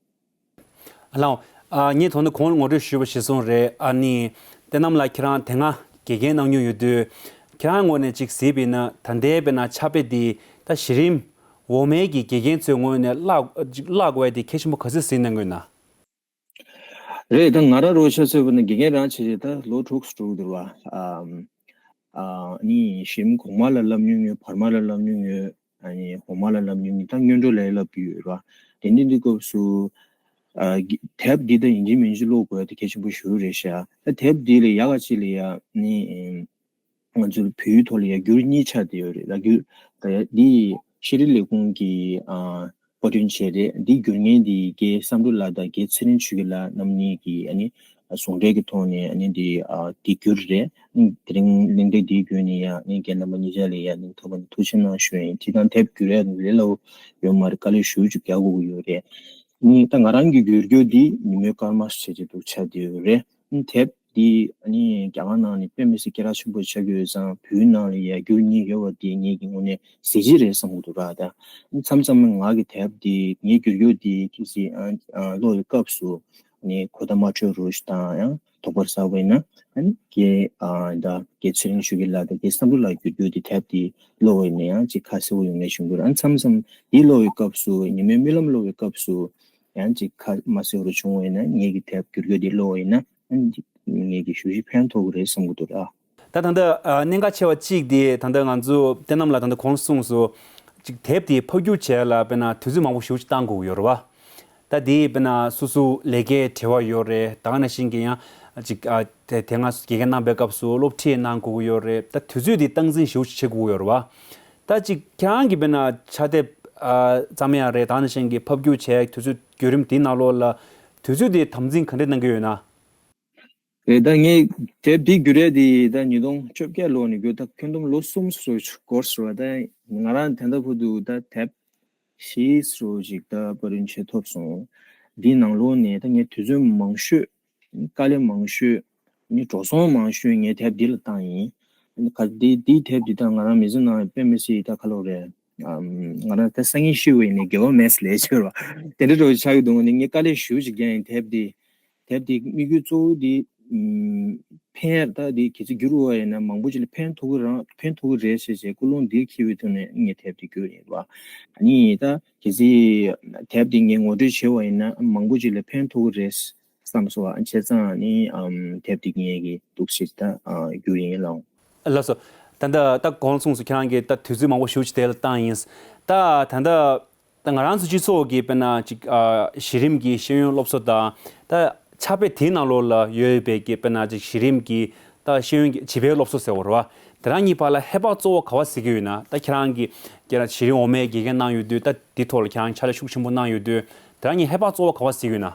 ལགས། ཨ་ངས་ད་ནི་གོང་ངོ་སྤྲོད་ཞུས་པ་གཞིར་བཟུང་རེད། ཨ་ནི་བསྟན་རྣམ་ལགས་ཁྱེད་རང་དེ་སྔ་དགེ་རྒན་གནང་མྱོང་ཡོད་དུས་ཁྱེད་རང་ངོས་ནས་ཅིག་གཟིགས་པ་ཡིན་ན་ད་ལྟའི་དཔེར་ན་ཕྱག་དཔེ་འདི་ད་གཞི་རིམ་འོག་མའི་གི་དགེ་རྒན་ཚོའི་ངོས་ནས་བཀླག་བཀླག་དགོས་ཡ་དེ་གལ་ཆེན་པོ་ག་ཚོད་གཟིགས་གནང་གི་ཡོད་ན། རེད། ད་ང་རང་རོགས་ཆ་ཚོད་པ་ནི་དགེ་རྒན་རང་བྱས་རྗེས་ད་ལོ་དྲུག་ཙམ་འགྲོ་གི་འདུག་ར། ཨ་ནི་གཞི་རིམ་གོང་མ་ལ་བསླབ་མྱོང་ཡོད། བར་མ་ལ་བསླབ་མྱོང་ཡོད། ཨ་ནི་འོག་མ་ལ་བསླབ་མྱོང་ཡོད། ད་སྔོན་འགྲོ་ལ་བསླབ་ཀྱི་ཡོད་ར། དེ་འདྲ་དུས་སྐབས་སུ་ཨ་དེབ་འདི་ད་ཡིན་གཅིག་མིན་གཅིག་ཀློག་དགོས་ཡ་དེ་གལ་ཆེན་པོ་ཞིག་རེད་ཤག། ད་དེབ་འདི་ལ་ཡག་ག་ཅིག་ལ་ཡ་ནི། ང་ཚོའི་བོད་ཡིག་ཐོག་ལ་ཡ་འགྱུར་གཉིས་ཆགས་བསྡད་ཡོད་རེད་ལ། འགྱུར་ད་ཡ་འདི་ཤེས་རིག་ལས་ཁུངས་ཀྱི་ཨ་བཀའ་དྲིན་ཆེ་རེད། འདི་བསྒྱུར་མཁན་འདི་རྒན་བསམ་གྲུབ་ལགས་དང་རྒན་ཚེ་རིང་ཆོས་སྐྱིད་ལགས་རྣམ་གཉིས་ཀྱིས་ཨ་ནི་ཟུང་འབྲེལ་གྱི་ཐོག་ནས་ཨ་ནི་འདི་ཨ་འདི་བསྒྱུར་རེད། ཨ་ནི་དེ་རིང་གླེང་སྟེགས་འདིའི་བརྒྱུད་ནས་ཡ་ཨ་ནི་རྒན་རྣམ་པ་གཉིས་ཆ་ལ་ཡ་ཨ་ནི་ཐུགས་ཕན་ཐུགས་ཆེ་གནང་ཞུ་ཡ་ཡིན། དེ་དང་དེབ་བསྒྱུར་ཡ་ལས་སླ་པོ་ཡོད་མ་རེད། དཀའ་ལས་ཞེ་པོ་ཅིག་རྒྱག་དགོས་ཀྱི་ཡོད་རེད། ཨ་ནི་ད་ང་རང་གི་བསྒྱུར་རྒྱུ་འདི་ཉིན་མོའི་སྐར་མ་བྱས་རྗེས་འདུག་ཆགས་བསྡད་ཡོད་རེད། ཨ་ནི་དེབ་འདི་ཨ་ནི་རྒྱ་གར་ནང་ནས་དཔེ་མི་སྲིད་སྐད་གྲགས་ཆེན་པོ་ཆགས་ཀྱི་ཡོད་ཙང་བོད་ནང་ལ་ཡ་བསྒྱུར་སྙིང་ཡོད་པ་འདི་ངེད་ཀྱི་ངོས་ནས་གཟི་བརྗིད་རེད་བསམ་གྱི་འདུག་ར། ད་མཚམས་མཚམས་ང་གི་དེབ་འདི་ངའི་བསྒྱུར་རྒྱུ་འདི་གལ་སྲིད་ཨ་ཨ་ཀློག་པའི་སྐབས་སུ་ཨ་ནི་གོ་བརྡ་མ་འཕྲོད་རོགས་ཞེས་དང་ཡང་དོགས་པ་ཟ་བ་ཡིན་ན་ཨ་ནི་རྒན་ཨ་ད་རྒན་ཚེ་རིང་ཆོས་སྐྱིད་ལགས་དང་རྒན་བསམ་གྲུབ་ལགས་བསྒྱུར་རྒྱུ་འདི་དེབ་འདི་ཀློག་པ་ཡིན་ན་ཡང་ཅིག་ཁ་གསལ་པོ་ཡོང་ངེས་བྱུང་འདུག་ར། ཨ་མཚམས་མཚམས་འདི་ཀློག་པའི་སྐབས་སུ་ཉིན་མོའི་རྨི་ལམ་ཀློག་པའི་སྐབས་སུ་ཡང་ཅིག་ཁ་མ་གསལ་པོ་བྱུང་བ་ཡིན་ན་ངེད་ཀྱི་དེབ་བསྒྱུར་རྒྱུ་འདི་ཀློག་པ་ཡིན་ན། ངེད་ཀྱི་ཞུ་གཞི་ཕན་ཐོགས་ཀྱི་རེད་བསམ་གྱི་འདུག་ཨ། ད་ད་ལྟ་ཨ་གནད་འགག་ཆེ་བ་གཅིག་དེ་ད་ལྟ་ང་ཚོ་བསྟན་རྣམ་ལགས་ད་ལྟ་གོང་གསུངས་སོང་། ཅིག་དེབ་དེ་ཕབ་བསྒྱུར་བྱས་ལ་དཔེར་ན་དུས་ཚོད་མང་པོ་ཞེ་པོ་ཅིག་བཏང་དགོས་ཀྱི་ཡོད་རེད་བ། ད་དེ་དཔེར་ན་སོ་སོ་ལས་ཀའི་བྲེལ་བ་ཡོད་རེད། ད་ག་ནང་བཞིན་གྱི་ཡང་ཅིག་ཨ་དེ་དེ་སྔ་དགེ་རྒན་གནང་པའི་སྐབས་སུ་སློབ་ཁྲིད་གནང་དགོས་ཀྱི་ཡོད་རེད། ད་དུས་ཚོད་དེ་སྟངས་འཛིན་ཞེ་པོ་ཅིག་བྱེད་དགོས་ཀྱི་ཡོད་རེད་བ། ད་ཅིག་ཁྱེད་རང་གིས་དཔེར་ན་ཕྱག་དེབ་ཨ་ཙམ་ཡང་རེད། ད་ག་ནང་བཞིན་གྱི་ཕབ་བསྒྱུར་བྱས་དུས་ཚོད་བརྒྱུད་རིམ་དེའི་ནང་ལོགས་ལ་དུས་ཚོད་དེ་དམ་འཛིན་ག་འདྲས་གནང་གི་ཡོད་ན། རེད། ད་ངས་དེབ་འདི་བསྒྱུར་ཡས་དེ་ད་ཉིས་སྟོང་བཅོ་བརྒྱད་ལོ་ནས་བསྒྱུར། ད་ཁྱོན་བསྡོམས་ལོ་གསུམ་ཙམ་འགོར་སོང་བ། ད་ང་རང་ད་ལྟ་བར་དུ་ད་དེབ་བཞི་ཙམ་ཞིག་ད་པར་སྐྲུན་བྱེད་ཐུབ་སོང་། འདིའི་ནང་ལོགས་ནས་ད་ངས་དུས་ཚོད་མང་ཤོས་དཀའ་ལས་མང་ཤོས་ནི་འགྲོ་སོང་མང་ཤོས་ངས་དེབ་འདི་ལ་བཏང་ཡིན། ག་འདི་འདིའི་དེབ་འདི་ད་ང་རང་མི་ཚེ་ནང་དཔེ་མི་སྲིད་ད་ག་ལབ་རེད། ང་རང་ད་སང་ཉིན་ཤི་བ་ཡིན་ནའི་འགྱུར་བ་མེད་ཟེར་ལབ་ཡ་ཅིག་ཡོད་རེད་བ། དེ་འདྲ་འདྲ་བོ་ཆགས་ཀྱི་འདུག་ངས་དཀའ་ལས་ཞེ་པོ་ཅིག་བརྒྱབ་ཡིན། དེབ་འདི་དེབ་འདི་དམིགས་ཡུལ་གཙོ་བོ་འདི་ཨམ་ཕན་ཡ། ད་འདི་གལ་སྲིད་བསྒྱུར་བ་ཡིན་ན་མང་པོ་ཅིག་ལ་ཕན་ཐོགས་ཀྱི་རང་ཕན་ཐོགས་ཀྱི་རེད་ཟེར་བྱས་ཀུན་སློང་འདི་འཁྱེར་བའི་ཐོག་ནས་ངས་དེབ་འདི་བསྒྱུར་ཡིན་པ། ཨ་ནི་ད་གལ་སྲིད་དེབ་འདི་ངས་ངོ་སྤྲོད་བྱས་པ་ཡིན་ན་མང་པོ་ཅིག་ལ་ཕན་ཐོགས་ཀྱི་རེད། བརྩམས་སོང་བ། བྱས་ཙང་ནི་ཨམ་དེབ་འདི་ངེད་ཀྱི་འདུག་ཞེས་ད་ཨ་བསྒྱུར་ཡིན་ལགས། ལགས་སོ། ད་ལྟ་ད་གོང་གསུངས་སུ་ཁྱེད་རང་གིས་ད་དུས་ཚོད་མང་པོ་ཞེ་པོ་ཅིག་དེ་ལ་བཏང་ཡིན། ད་ད་ལྟ་ད་ང་རང་ཚོ་སྤྱི་ཚོགས་ཀྱི་དཔེར་ན་ཅིག་ཨ་གཞི་རིམ་གྱི་ཤེས་ཡོན་སློབ་གསོ་དང་ད་ཕྱག་དཔེ་དེའི་ནང་ལོགས་ལ་ཡོད་པའི་གི་དཔེར་ན་ཅིག་གཞི་རིམ་གྱི་ད་ཤེས་ཡོན་གྱི་བྱིས་པའི་སློབ་གསོ་ཟེར་བ་རེད་བ། དེ་རང་གཉིས་བར་ལ་ཁྱད་པར་གཙོ་བོ་ག་བ་གཟིགས་ཀྱི་ཡོད་ན། ད་ཁྱེད་རང་གིས་ཁྱེད་རང་གཞི་རིམ་འོག་མའི་དགེ་རྒན་གནང་ཡོད་དུས་ད་འདི་ཐོག་ལ་ཁྱེད་རང་ཕྱག་ལས་ཤུགས་ཆེན་པོ་གནང་ཡོད་དུས་དེ་རང་གཉིས་ཁྱད་པར་གཙོ་བོ་ག་བ་གཟིགས་ཀྱི་ཡོད་ན།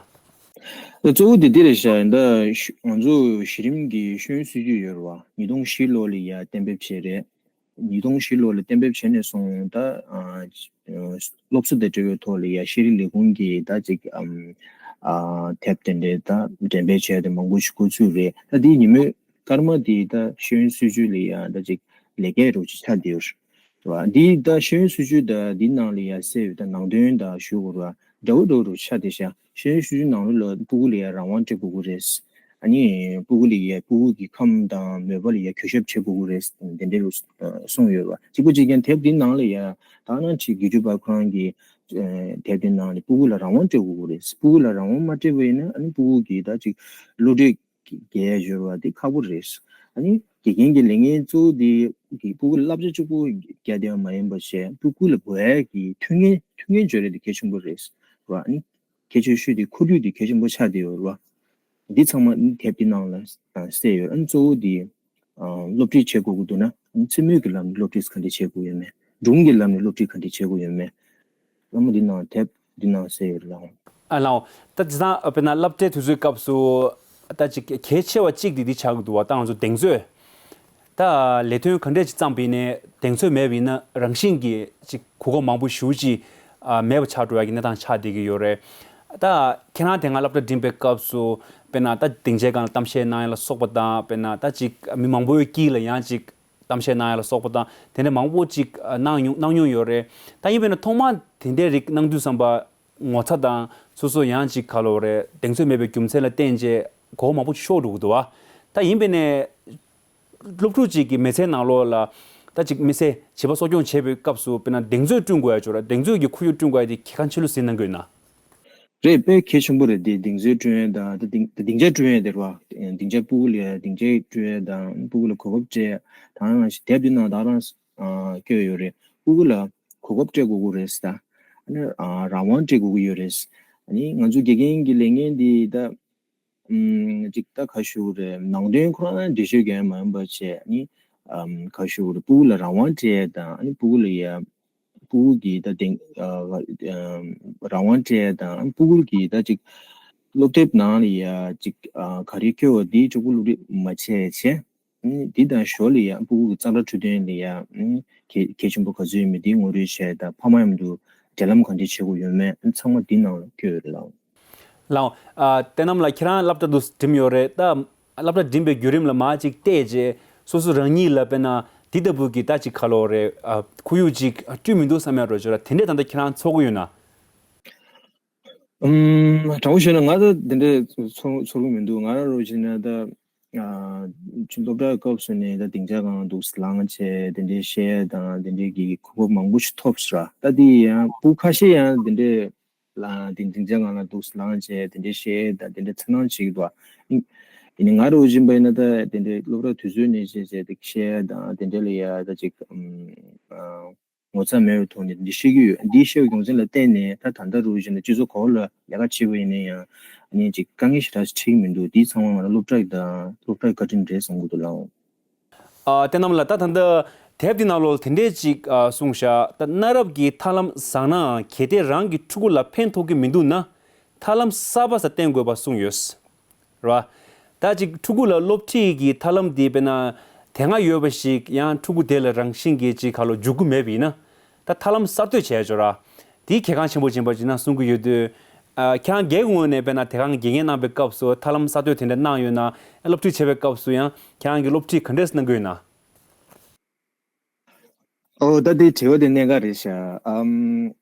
གཙོ་བོ་དེ་འདི་རེད་ཤག་ད་ཤུ་ང་ཚོ་གཞི་རིམ་གྱི་ཤེས་ཡོན་སྲིད་ཇུས་ཡོད་རེད་བ། ཉིས་སྟོང་བཞི་ལོ་ལ་ཡ་གཏན་འབེབས་བྱས་རེད། ཉིས་སྟོང་བཞི་ལོ་ལ་གཏན་འབེབས་བྱས་ནས་བཟུང་ད་ཨ་སློབ་གསོ་དང་འབྲེལ་བའི་ཐོག་ལ་ཡ་ཤེས་རིག་ལས་ཁུངས་ཀྱིས་ད་ཅིག་ཨམ་ཨ་དེབ་དེ་འདྲའི་ད་འགྲེམས་སྤེལ་བྱས་ཏེ་མང་པོ་ཞིག་འགོ་ཚུགས་རེད། ད་དེའི་ཉིན་མོའི་སྐར་མ་དེ་ད་ཤེས་ཡོན་སྲིད་ཇུས་ལ་ཡ་ད་ཅིག་ལས་ཀའི་རོགས་ཅིག་ཆགས་བསྡད་ཡོད་རེད། རེད་བ། འདི་ད་ཤེས་ཡོན་སྲིད་ཇུས་དང་འདི་ནང་ལ་ཡ་གསལ་ཡོད་ད་ནང་དོན་དང་ཞུ་དགོས་རེད་བ། འདྲ་བོ་འདྲ་བོ་རུ་ཆགས་བསྡད་ཤག་ཤེས་ཡོན་སྲིད་ཇུས་ནང་ལོགས་ལ་སྤུ་གུ་ལ་ཡ་རང་དབང་སྤྲད་དགོས་ཀྱི་རེད། ཨ་ནི་སྤུ་གུ་ལ་ཡ་སྤུ་གུ་གི་ཁམས་དང་མོས་པ་ལ་ཡ་གུས་ཞབས་བྱེད་དགོས་ཀྱི་རེད། དེ་འདྲ་རུ་གསུངས་ཡོད་རེད་བ། གཅིག་པ་གཅིག་རྐྱང་དེབ་འདི་ནང་ལ་ཡ་ད་ནང་ཅིག་དགེ་ཕྲུག་པ་ཁོ་རང་གི་དེབ་འདི་ནང་ལ་སྤུ་གུ་ལ་རང་དབང་སྤྲད་དགོས་ཀྱི་རེད། སྤུ་གུ་ལ་རང་དབང་མ་སྤྲད་པ་ཡིན་ན་ཨ་ནི་སྤུ་གུ་གི་ད་ཅིག་བློ་གྲོས་རྒྱས་འགྱུར་བ་དེ་ཁག་པོ་རེད། ཨ་ནི་དགེ་རྒན་གྱི་ལས་འགན་གཙོ་བོ་དེ་གི་སྤུ་གུ་ལ་བསླབ་བྱ་གཅིག་པུ་རྒྱག་བསྡད་པ་མ་ཡིན་པ་བྱས་སྤུ་གུ་ལ་དགོས་ཡ་གི་མཐུན་རྐྱེན་མཐུན་རྐྱེན་སྦྱོར་ཡ་དེ་གལ་ཆེན་པོ་རེད་བ། ཨ་ནི་གལ་ཆེ་ཤོས་དེ་ཁོར་ཡུག་དེ་གལ་ཆེན་པོ་ཆགས་བསྡད་ཡོད་རེད་བ། འདི་ཚང་མ་དེབ་དེ་ནང་ལ་གསལ་ཡོད། ཨ་ནི་གཙོ་བོ་དེ་སློབ་ཁྲིད་བྱེད་དགོས་ཀྱི་འདུག་ན་ཨ་ནི་རྩེད་མོ་གི་ལམ་ནས་སློབ་ཁྲིད་ག་འདྲ་བྱེད་དགོས་ཡོད་མེད། སྒྲུང་གི་ལམ་ནས་སློབ་ཁྲིད་ག་འདྲ་བྱེད་དགོས་ཡོད་མེད། བསམ་བློ་འདི་ནང་དེབ་འདི་ནང་གསལ་ཡོད་རེད་ལགས། ཨ་ལགས། ད་དེང་སང་དཔེར་ན་སློབ་གྲྭའི་དུས་ཚོད་སྐབས་སུ་ད་ཅིག་གལ་ཆེ་བ་གཅིག་དེ་འདི་ཆགས་ཀྱི་འདུག་བ། ད་ང་ཚོ་གདེང་ཚོད་ད་ལས་དོན་ག་འདྲས་ཅིག་བརྩམས་པ་ཡིན་ནའི་གདེང་ཚོད་མེད་པ་ཡིན་ན་རང་བཞིན་གྱིས་ཅིག་གོ་སྐབས་མང་པོ་ཞེ་པོ་ཅིག་ཨ་མེད་པ་ཆགས་འགྲོ་ཡ་གི་གནས་སྟངས་ཆགས་བསྡད་ཀྱི་ཡོད་རེད། ད་ཁྱེད་རང་དེ་སྔ་སློབ་གྲྭ་འགྲིམས་པའི་སྐབས་སུ་དཔེར་ན་ད་སྡིངས་ཆའི་སྒང་ལ་གཏམ་བཤད་གནང་ཡ་ལ་སོགས་པ་དང་དཔེར་ན་ད་ཅིག་མི་མང་པོའི་དཀྱིལ་ལ་ཡང་ཅིག་གཏམ་བཤད་གནང་ཡ་ལ་སོགས་པ་དང་དེ་འདྲ་མང་པོ་ཅིག་གནང་མྱོང་གནང་མྱོང་ཡོད་རེད། ད་ཡིན་པས་ན་ཐོག་མར་དེ་འདྲའི་རིགས་གནང་དུས་ཙམ་པ་ངོ་ཚ་དང་སོ་སོ་ཡང་ཅིག་ག་ལོ་རེད་གདེང་ཚོད་མེད་པའི་རྒྱུ་མཚན་ལ་བརྟེན་བྱས་གོ་བ་མང་པོ་ཅིག་ཤོར་འགྲོ་གི་འདུག་བ། ད་ཡིན་པས་ན་སློབ་ཕྲུག་ཅིག་གི་མི་ཚེའི་ནང་ལོགས་ལ་ད་ཅིག་མི་ཚེ་བྱིས་པ་གསོ་སྐྱོང་བྱེད་པའི་སྐབས་སུ་དཔེར་ན་གདེང་ཚོད་བསྐྲུན་དགོས་ཡ་ཅིག་ཡོད་རེད། གདེང་ཚོད་ཀྱི་ཁོར་ཡུག་བསྐྲུན་དགོས་ཡ་དེ་གལ་ཆེན་པོ་ཟེར་གནང་གི་ཡོད་ན། རེད། དཔེ་གལ་ཆེན་པོ་རེད། དེ་གདེང་ཚོད་བསྐྲུན་ཡས་དང་ད་སྡིངས་སྡིངས་ཆ་བསྐྲུན་ཡས་དེ་རེད་བ། སྡིངས་ཆ་སྤུ་གུ་ལ་སྡིངས་ཆ་བསྐྲུན་ཡས་དང་སྤུ་གུ་ལ་གོ་སྐབས་སྤྲད་ཡས་དང་དེབ་འདི་ནང་ད་རང་ཨ་བཀོད་ཡོད་རེད། སྤུ་གུ་ལ་གོ་སྐབས་སྤྲད་དགོས་ཀྱི་རེད་ཟེར། ཨ་ནི་ཨ་རང་དབང་སྤྲད་དགོས་ཀྱི་ཡོད་རེད། ཨ་ནི་ང་ཚོ་དགེ་རྒན་གྱི་ལས་འགན་འདི་ད་ཨམ་ཅིག་ད་ག་ཞུ་དགོས་རེད། ནང་དོན་ཁོ་རང་འགྲེལ་བརྗོད་རྒྱག་ཡ་མ་ཡིན་པ་བྱས། ཨ་ནི་ཨམ་ག་ཞུ་དགོས་རེད། སྤུ་གུ་ལ་རང་དབང་སྤྲད་ཡས་དང་ཨ་ནི་སྤུ་གུ་ལ་ཡ་སྤུ་གུ་གི་ད་དེང་ཨ་ཨ་རང་དབང་སྤྲད་དང་སྤུ་གུ་གི་ད་ཅིག་སློབ་དེབ་ནང་ལ་ཡ་ཅིག་ཨ་ག་རེ་བཀོད་པ་འདི་གཅིག་པུ་སློབ་ཁྲིད་མ་བྱས་བྱས། ཨ་ནི་འདི་དང་ཞོར་ལ་ཡ་སྤུ་གུ་གི་གཙང་སྦྲ་འཕྲོད་བསྟེན་ལ་ཡ་ཨ་ནི་གལ་གལ་ཆེན་པོ་ག་ཚོད་ཡོད་མེད་འདི་ངོ་སྤྲོད་བྱས་དང་ཕ་མ་མཉམ་དུ་འབྲེལ་ལམ་ག་འདྲས་བྱེད་དགོས་ཡོད་མེད་ཨ་ནི་ཚང་མ་འདི་ནང་ལ་བཀོད་ཡོད་རེད་ལགས། ལགས། ཨ་བསྟན་ནམ་ལགས་ཁྱེད་རང་སློབ་གྲྭ་དུ་འགྲིམས་ཡོད་རེད། ད་སློབ་གྲྭ་འགྲིམས་པའི་བརྒྱུད་རིམ་ལ་མར་ཅིག་བལྟས་རྗེས་སོ་སོ་རང་ཉིད་ལ་དཔེར་ན་འདི་ལྟ་བུ་གི་ད་ཅིག་ག་ལོ་རེད་ཨ་ཁོར་ཡུག་ཅིག་བསྐྲུན་མི་འདུག་བསམ་ཡ་རོ་ཅོ་ར་དེ་འདྲས་ད་ལྟ་ཁྱེད་རང་ཚོར་གི་ཡོད་ན། ཨུམ། དྲང་པོ་བཤད་ན་ང་ད་དེ་འདྲས་ཚོར་ཚོར་གི་མི་འདུག་ང་རང་རོ་བྱས་ན་ད་ཨ་ཅིག་སློབ་གྲྭའི་སྐབས་སུ་ནས་ད་སྡིངས་ཆ་སྒང་འདུག་ལངས་བྱས་དེ་འདྲས་བཤད་དང་དེ་འདྲས་ཀྱི་གོ་སྐབས་མང་པོ་ཞིག་ཐོབ་ཟེར་བ། ད་དེ་ཡང་སྤུ་ཁ་ཤས་ཡང་དེ་འདྲས་ལ་དེ་སྡིངས་ཆ་སྒང་ལ་འདུག་ལངས་བྱས་དེ་འདྲས་བཤད་དང་དེ་འདྲས་འཚར་སྣང་བྱེད་ཀྱི་འདུག་ཡིན་ནའི་ང་རང་ཡིན་པ་ཡིན་ན་ད་དེ་འདྲས་སློབ་གྲྭ་དུས་ཚོད་ནས་བྱས་བྱས་དེ་བཤད་དང་དེ་འདྲས་ལ་ཡ་ད་ཅིག་ཨམ་ཨ་ངོ་ཚ་མེད་པའི་ཐོག་ནས་འདི་བཤད་ཀྱི་ཡོད། འདི་བཤད་པའི་རྒྱུ་མཚན་ལ་བརྟེན་ནས་ད་ད་ལྟ་རུ་བཞིན་ལ་སྤྱི་ཚོགས་ག་བ་ལ་ལས་ཀ་བྱེད་པ་ཡིན་ན་ཡང་ཨ་ནི་ཅིག་དཀའ་ངལ་ཞེ་དྲག་ཞིག་འཕྲད་ཀྱི་མི་འདུག་འདི་ཚང་མ་ང་རང་སློབ་གྲྭ་ཡི་དང་སློབ་གྲྭ་ཡི་བཀའ་དྲིན་རེད་བསམ་གྱི་འདུག་ལགས། ཨ་བསྟན་ནམ་ལགས། ད་ད་ལྟ་དེབ་འདི་ནང་ལོགས་དེ་འདྲས་ཅིག་ཨ་གསུངས་བཞག་ད་གནའ་རབས་ཀྱི་ཐར་ལམ་བཟང་ནའང་གལ་ཏེ་རང་གི་ཕྲུ་གུ་ལ་ཕན་ཐོགས་ཀྱི་མི་འདུག་ན་ཐར་ལམ་གསར་པ་ཟེར་བསྟེན་དགོས་པ་གསུངས་ཡོད། རེད་བ། ད་ཅིག་ཕྲུ་གུ་ལ་སློབ་ཁྲིད་ཀྱི་ཐབས་ལམ་དེ་དཔེར་ན་དེ་སྔ་ཡོད་པ་ཞིག་ཡང་ཕྲུ་གུ་དེ་ལ་རང་བཞིན་གྱིས་ཅིག་ག་ལོ་འཇུག་གི་མེད་པ་ཡིན་ན། ད་ཐབས་ལམ་གསར་གཏོད་བྱས་ཆོག་ར། དེའི་གལ་འགངས་ཆེན་པོ་ཡིན་པ་ཅིག་ན་གསུང་གི་ཡོད་དུས། ཨ་ཁྱེད་རང་སྒེར་གྱི་ངོས་ནས་དཔེར་ན་དེ་སྒང་དགེ་རྒན་གནང་པའི་སྐབས་སུ་ཐབས་ལམ་གསར་གཏོད་དེ་འདྲ་གནང་ཡོད་ན། སློབ་ཁྲིད་བྱེད་པའི་སྐབས་སུ་ཡང་ཁྱེད་རང་གིས་སློབ་ཁྲིད་ག་འདྲས་གནང་གི་ཡོད་ན། ཨོ་ད་དེ་དྲི་བ་དེ་གནད་འགག་རེད་ཤག་ཨམ།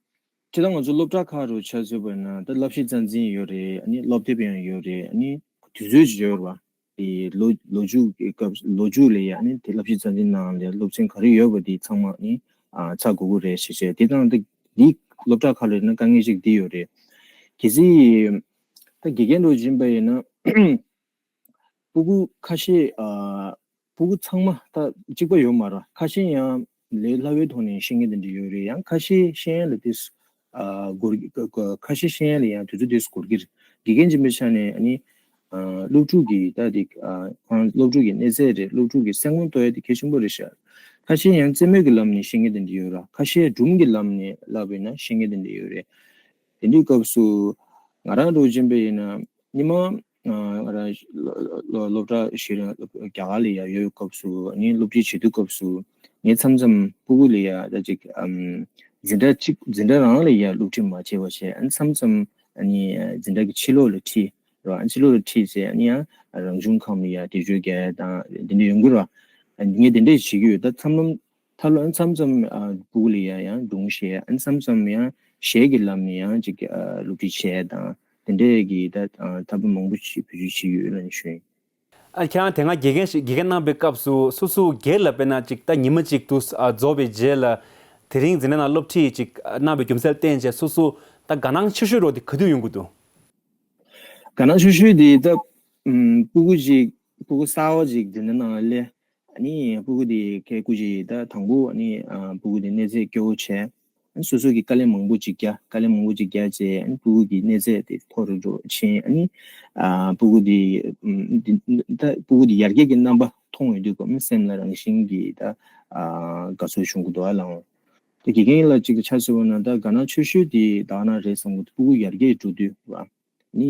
སྤྱིར་བཏང་ང་ཚོ་སློབ་གྲྭ་ཁག་རུ་ཆ་མཚོན་པ་ཡིན་ན་ད་བསླབ་གཞི་རྩ་འཛིན་ཡོད་རེད། ཨ་ནི་སློབ་དེབ་ཡང་ཡོད་རེད། ཨ་ནི་དུས་ཚོད་ཅིག་ཡོད་རེད་བ། དེ་ལོ་ལོ་མཇུག་གི་སྐབས་ལོ་མཇུག་ལ་ཡ་ཨ་ནི་དེ་བསླབ་གཞི་རྩ་འཛིན་ནང་ལ་སློབ་ཚན་ག་རེ་ཡོད་པ་དེ་ཚང་མ་ཨ་ནི་ཨ་ཚར་དགོས་ཀྱི་རེད་ཞེས་བཤད། དེ་དང་དེ་འདི་སློབ་གྲྭ་ཁག་ལ་ཡིན་ན་དཀའ་ངལ་ཅིག་འདི་ཡོད་རེད། གལ་སྲིད་ ད་དགེ་རྒན་འདྲ་བོ་ཅིག་ཡིན་པ་ཡིན་ན། སྤུ་གུ་ཁ་ཤས་ཨ། སྤུ་གུ་ཚང་མ་ད་གཅིག་པ་ཡོད་མ་རེད། ཁ་ཤས་ཡང་ལས་སླ་བའི་ཐོག་ནས་ཤེས་མཁན་དེ་འདྲ་ཡོད་རེད། ཡང་ཁ་ཤས་ཤེས་ཡ་ལ་དེ་ཨ་འགོར། ཁ་ཤས་ཤེས་ཡ་ལ་ཡང་དུས་ཚོད་དེ་འགོར་གྱི་རེད། དགེ་རྒན་ཡིན་པའི་ཆ་ནས་ཨ་ནི་ཨ་སློབ་ཕྲུག་གི་ད་དེ་ཨ་ཁོང་སློབ་ཕྲུག་གི་གནས་ཚད་རེད། སློབ་ཕྲུག་གི་སེམས་ཁམས་རྟོགས་ཡ་དེ་གལ་ཆེན་པོ་རེད་ཤག་ཁ་ཤས་ཡང་རྩེད་མོ་གི་ལམ་ནས་ཤེས་མཁན་དེ་འདྲ་ཡོད་རེད། ཁ་ཤས་སྒྲུང་གི་ལམ་ནས་བསླབས་པ་ཡིན་ན་ཤེས་མཁན་དེ་འདྲ་ཡོད་རེད། དེ་འདྲའི་སྐབས་སུ་ང་རང་འདྲ་བོ་ཅིག་ཡིན་པ་ཡིན་ན་སྔོན་མ་ང་རང་སློབ་གྲྭ་ཤེས་རིག་རྒྱ་གར་ལ་ཡ་ཡོད་སྐབས་སུ་ཨ་ནི་སློབ་ཁྲིད་བྱེད་དུས་སྐབས་སུ་ངས་མཚམས་མཚམས་སྤུ་གུ་ལ་ཡ་ད་ཅིག་ཨམ། འཛིན་གྲྭ་གཅིག་འཛིན་གྲྭ་རང་ལ་ཡ་སློབ་ཁྲིད་མ་བྱས་པ་བྱས། ཨ་ནི་མཚམས་མཚམས་ཨ་ནི་འཛིན་གྲྭ་གི་ཕྱི་ལོགས་ལ་ཁྲིད་རོགས། ཨ་ནི་ཕྱི་ལོགས་ལ་ཁྲིད་བྱས་ཨ་ནི་ཡང་རང་བྱུང་ཁམས་ལ་ཡ་འགྲེལ་བརྗོད་རྒྱག་ཡ་དང་དེ་འདྲ་ཡོང་གི་རོགས། ཨ་ངས་དེ་འདྲ་བྱེད་ཀྱི་ཡོད། ད་མཚམས་མཚམས་ཐ་ལོ་མཚམས་མཚམས་ཨ་སྤུ་གུ་ལ་ཡ་ཡང་སྒྲུང་བཤད། ཨ་མཚམས་མཚམས་ཡང་གཞས་ཀྱི་ལམ་ནས་ཡང་ཅིག་ཨ་སློབ་ཁྲིད་བྱས་དང་དེ་འདྲས་ཀྱི་ད་ཨ་ཐབས་མང་པོ་ཞིག་བེད་སྤྱོད་བྱས་ཡོད་ལབ་ནས་ཞུ་ཡིན། ཨ་ཁྱེད་རང་དེ་སྔ་དགེ་རྒན་ཞིག་དགེ་རྒན་གནང་པའི་སྐབས་སུ་སོ་སོ་སྒེར་ལ་དཔེར་ན་ཅིག་ད་ཉི་མ་གཅིག་ཏུ་ཨ་རྫོགས་པའི་རྗེས་ལ་དེ་རིང་འཛིན་གྲྭ་ནང་སློབ་ཁྲིད་ཅིག་གནང་པའི་རྒྱུ་མཚན་བརྟེན་བྱས་སོ་སོ་ད་དགའ་སྣང་ཆེ་ཤོས་རོགས་དེ་ག་དུས་ཡོང་གི་འདུག་དགའ་སྣང་ཆེ་ཤོས་དེ་ད་ཨམ་སྤུ་གུ་ཅིག་སྤུ་གུ་གསར་བ་ཅིག་འཛིན་གྲྭ་ནང་སླེབས། ཨ་ནི་སྤུ་གུ་དེ་ཁའི་སྐུ་མཁྱེན་ད་དང་པོ་ཨ་ནི་ཨ་སྤུ་གུ་དེ་གནས་ཚད་སྐྱོ་བོ་བྱས། ཨ་ནི་སོ་སོ་གིས་དཀའ་ལས་མང་པོ་ཅིག་བརྒྱབ། དཀའ་ལས་མང་པོ་ཅིག་བརྒྱབ་བྱས་ཨ་ནི་སྤུ་གུ་གི་གནས་ཚད་དེ་མཐོ་རུ་འགྲོ་ཕྱིན། ཨ་ནི་ཨ་སྤུ་གུ་དེ་ཨམ་དེ་ད་སྤུ་གུ་དེ་ཡར་རྒྱས་ཀྱི་རྣམ་པ་མཐོང་ཡོང་དུས་ཀ་སེམས་ལ་རང་བཞིན་གྱིས་ད་ཨ་དགའ་ཚོར་བྱུང་གི་འདུག་ཨ་ལགས། དེ་དགེ་རྒན་ལ་ཅིག་ཆ་མཚོན་པ་ན་ད་དགའ་སྣང་ཆེ་ཤོས་དེ་དག་སྣང་རེད་བསམ་གི་འདུག་སྤུ་གུ་ཡར་རྒྱས་འགྲོ་དུས་ར། ནི་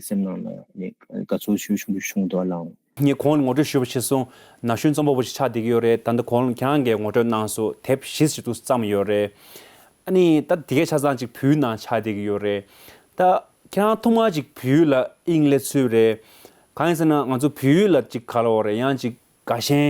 སེམས་ནང་ལ་ནི་དགའ་ཚོར་ཞེ་པོ་ཞིག་བྱུང་འདུག་ལགས། ངས་གོང་ལ་ངོ་སྤྲོད་ཞུས་པ་ཇི་བཞིན་ན་གཞོན་རྩོམ་པ་པོ་ཞིག་ཆགས་བསྡད་ཀྱི་ཡོད་རེད། ད་ལྟ་གོང་ལ་ཁྱེད་རང་གིས་ངོ་སྤྲོད་གནང་སོང་། དེབ་བཞི་ཞིག་ཏུ་བརྩམས་ཡོད་རེད། ཨ་ནི་ད་དེ་གའི་ཆ་ཚང་ཅིག་བོད་ནང་ཆགས་བསྡད་ཀྱི་ཡོད་རེད། ད་ཁྱེད་རང་ཐོག་མར་ཅིག་བོད་ལ་དབྱིངས་སླེབས་ཚུལ་རེད། གང་ཡིན་ཟེར་ན་ང་ཚོ་བོད་ལ་ཅིག་ག་ལབ་དགོས་རེད། ཡང་ཅིག་དགའ་ཞེན་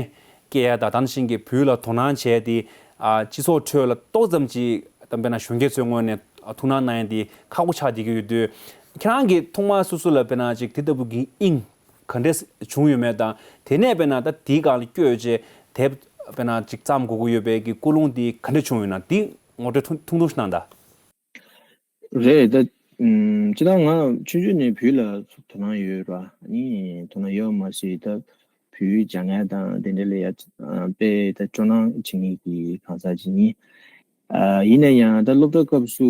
སྐྱེ་ཡ་དང་། ད་ནང་བཞིན་གྱི་བོད་ལ་དོ་སྣང་བྱས་ཏེ་ཨ་སྤྱི་ཚོགས་ཁྲོད་ལ་ཏོག་ཙམ་ཅིག་ད་དཔེར་ན་གཞོན་སྐྱེས་ཚོའི་ངོས་ནས་ཐུགས་སྣང་གནང་ཡ་དེ་ཁག་པོ་ཆགས་བསྡད་ཀྱི་ཡོད་དུས། ཁྱེད་རང་གིས་ཐོག་མར་སོ་སོ་ལ་དཔེར་ན་ཅིག་དེ་ལྟ་བུ་གི་དབྱིངས་ག་འདྲས་བྱུང་ཡོད་མེད་དང་། དེ་ནས་དཔེར་ན་ད་དེའི་སྒང་ལ་བསྐྱོད་བྱས་དེབ་དཔེར་ན་ཅིག་བརྩམ་དགོས་ཀྱི་ཡོད་པའི་གི་ཀུན་སློང་དེ་ག་འདྲས་བྱུང་ཡོད་ན་དེ་ངོ་སྤྲོད་ཐུང་ཐུང་ཐུང་ཞིག་གནང་དང་། རེད་ད། ཨུམ། སྤྱིར་བཏང་ང་ཆུང་ཆུང་ནས་བོད་ལ་དོ་སྣང་ཡོད་ར། ཨ་ནི་དོ་སྣང་ཡོད་མ་ཟད་ད་བོད་སྦྱང་ཡ་དང་དེ་འདྲ་ལ་ཡ་ཨ་དཔེ་ད་སྤྲོ་སྣང་བྱེད་མཁན་གྱི་གང་ཟག་ཅིག་ཡིན། ཨ་ཡིན་ན་ཡང་ད་སློབ་གྲྭ་སྐབས་སུ་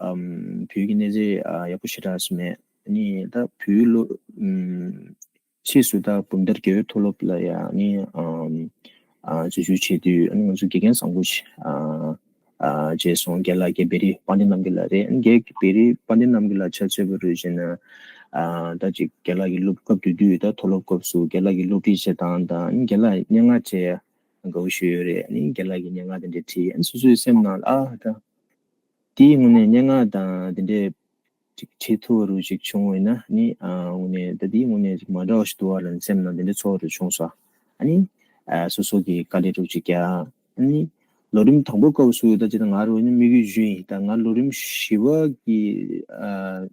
ཨམ་བོད་ཀྱི་གནས་ཚད་ཨ་ཡག་པོ་ཞེ་དྲག་སུ་མེད། ཨ་ནི་ད་བོད་སློབ་ཨམ་ཕྱིས་སུ་ད་འབུམ་ཐར་རྒྱལ་ཡོངས་མཐོ་སློབ་ལ་ཡ་ཨ་ནི་ཨམ་ཨ་འཛུལ་ཞུགས་བྱེད་དུས་ཨ་ནི་ང་ཚོ་དགེ་རྒན་བཟང་པོ་ཞིག་ཨ་ཨ་བྱས་སོང་། རྒན་ལགས་རྒན་བེ་རི་དཔལ་ལྡན་རྣམ་རྒྱལ་ལགས་རེད། རྒན་བེ་རི་དཔལ་ལྡན་རྣམ་རྒྱལ་ལགས་ཆ་མཚོན་པ་རེད་བྱས་ན། ཨ་ད་ཅིག་རྒན་ལགས་ཀྱི་སློབ་སྐབས་དེ་དུས་ད་མཐོ་སློབ་སྐབས་སུ་རྒན་ལགས་ཀྱི་སློབ་ཁྲིད་བྱེད་སྟངས་དང་། རྒན་ལགས་སྙན་ངག་བྱེད་ཡ་དགའ་བོ་ཞིག་ཡོད་རེད། ཨ་ནི་རྒན་ལགས་ཀྱི་སྙན་ངག་དེ་འདྲ་བྲིས། ཨ་ནི་སོ་སོའི་སེམས་ནང་ལ་ཨ་ད་དེའི་ངོས་ནས་སྙན་ངག་དང་དེ་འདྲའི་ཅིག་བྲིས་ཐུབ་པ་རུ་ཅིག་བྱུང་བ་ཡིན་ན་ནི། ཨ་དངོས་གནས་ད་དེའི་དངོས་གནས་ཅིག་མ་འདྲ་བ་ཞིག་འདུག་བ་ལབ་ནས་སེམས་ནང་དེ་འདྲའི་ཚོར་བ་རུ་བྱུང་སོང་། ཨ་ནི་ཨ་སོ་སོ་གི་དཀའ་ལས་རུ་ཅིག་རྒྱག་ཨ་ནི་ལོ་རིམ་དང་པོ་སྐབས་སུ་ད་ཅི་ད་ང་རུ་ནི་དམིགས་ཡུལ་བརྗོད་ཡིན། ད་ང་ལོ་རིམ་བཞི་པ་གི་ཨ་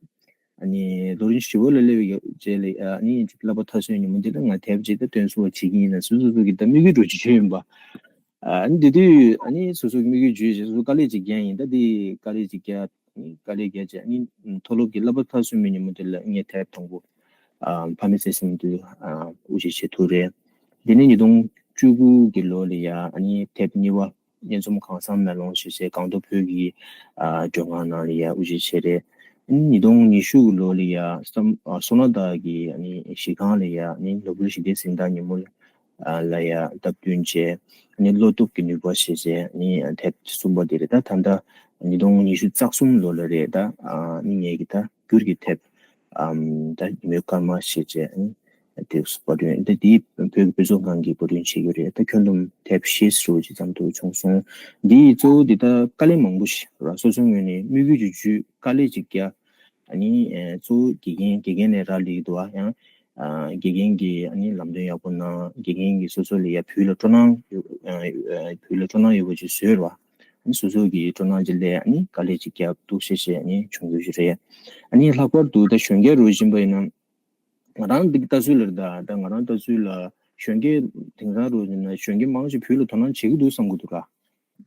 ཨ་ནི་ལོ་རིམ་བཞི་པ་ལ་སླེབས་པའི་རྗེས་ལ་ཨ་ནི་ཅིག་བསླབ་པ་མཐར་སོན་ཉིན་མོ་དེ་ལ་ང་དེབ་ཅིག་ད་སྟོན་ཚུགས་པ་བྱེད་ཀྱི་ཡིན་ལབ་སོ་སོ་སོ་གི་ད་དམིགས་ཡུལ་རུ་ཅིག་བརྗོད་ཡིན་པ། ཨ་ནི་དེ་དུས་ཨ་ནི་སོ་སོ་གི་དམིགས་ཡུལ་བརྗོད་བྱས་སོ་སོ་དཀའ་ལས་ཅིག་བརྒྱབ་ཡིན། ད་དེ་དཀའ་ལས་ཅིག་བརྒྱབ། ཨ་ནི་དཀའ་ལས་བརྒྱབ་བྱས་ཨ་ནི་མཐོ་སློབ་ཀྱི་བསླབ་པ་མཐར་སོན་པའི་ཉིན་མོ་དེ་ལ་ངས་དེབ་དང་པོ་ཨ་ཕ་མའི་བརྩེ་སེམས་དེ་ཨ་དབུ་འབྱེད་བྱེད་ཐུབ་རེད། དེ་ནས་ཉིས་སྟོང་བཅུ་དགུ་གི་ལོ་ལ་ཡ་ཨ་ནི་དེབ་གཉིས་པ་སྙན་རྩོམ་གང་བསམ་མེ་ལོང་ཞེས་བྱས་སྒང་ཏོག་བོད་ཀྱི་ཨ་མགྲོན་ཁང་ནང་ལ་ཡ་དབུ་འབྱེད་བྱས་རེད། ཨ་ནི་ཉིས་སྟོང་ཉི་ཤུ་གི་ལོ་ལ་ཡ་བསམ་ཨ་བསོད་ནམས་དག་གི་ཨ་ནི་གཞིས་ཁང་ལ་ཡ་ཨ་ནི་ནོར་བུ་ཞི་བདེའི་གཟེངས་རྟགས་ཉིན་མོ་ལ་ལ་ཡ་སྟབས་བསྟུན་བྱས། ཨ་ནི་བློ་སྟོབས་ཀྱི་ནུས་པ་ཞེས་བྱས་ཨ་ནི་དེབ་གསུམ་པ་དེ་རེད། ད་ད་ལྟ་ཉིས་སྟོང་ཉི་ཤུ་རྩ་གསུམ་ལོ་ལ་རེད། ད་ཨ་ནི་ངེད་ཀྱི་ད་འགྱུར་གྱི་དེབ་ཨམ་ད་ཉིན་མོའི་སྐར་མ་ཞེས་བྱས་ཨ་ནི་དེབ་པར་སྐྲུན། ད་དེའི་བོད་ཀྱི་དཔེ་མཛོད་ཁང་གིས་པར་སྐྲུན་བྱེད་ཀྱི་རེད། ད་ཁྱོན་བསྡོམས་དེབ་བཞི་ཟེར་བ་ཅིག་ཙམ་དུ་བྱུང་སོང་། འདིའི་གཙོ་བོ་འདི་ད་དཀའ་ལས་མང་པོ་ཞིག་ར་སོ་སོའི་ངོས་ནས་དམིགས་ཡུལ་ཅིག་བརྗོད། དཀའ་ལས་ཅིག་བརྒྱབ། ཨ་ནི་ཨེ་གཙོ་བོ་དགེ་རྒན་དགེ་རྒན་ནས་རག་ལས་ཀྱི་འདུག་བ། ཡང་ཨ་དགེ་རྒན་གྱིས་ཨ་ནི་ལམ་སྟོན་ཡག་པོ་གནང་། དགེ་རྒན་གྱིས་སོ་སོ་ལ་ཡ་བོད་ལ་སྤྲོ་སྣང་ཡོད་ཨ་བོད་ལ་སྤྲོ་སྣང་ཡོད་པ་ཅིག་བཟོས་ར། ཨ་ནི་སོ་སོ་གི་སྤྲོ་སྣང་ཅིག་སླེབས། ཨ་ནི་དཀའ་ལས་ཅིག་བརྒྱབ་འདུག་ཞེས་བྱས་ཨ་ནི་བྱུང་རྒྱུ་ཞིག་རེད། ཨ་ནི་ལྷག་པར་དུ་ད་གཞོན་སྐྱེས་རུ་ཕྱིན་པ་ཡིན་ན། ང་རང་འདི་གི་ལྟ་ཚུལ་ལ་རེད། ད་ད་ང་རང་ལྟ་ཚུལ་ལ་གཞོན་སྐྱེས་དེང་སང་རུ་ཕྱིན་ན་གཞོན་སྐྱེས་མང་ཆེ་བོད་ལ་དོ་སྣང་བྱེད་ཀྱི་འདུག་བསམ་གྱི་འདུག་ར།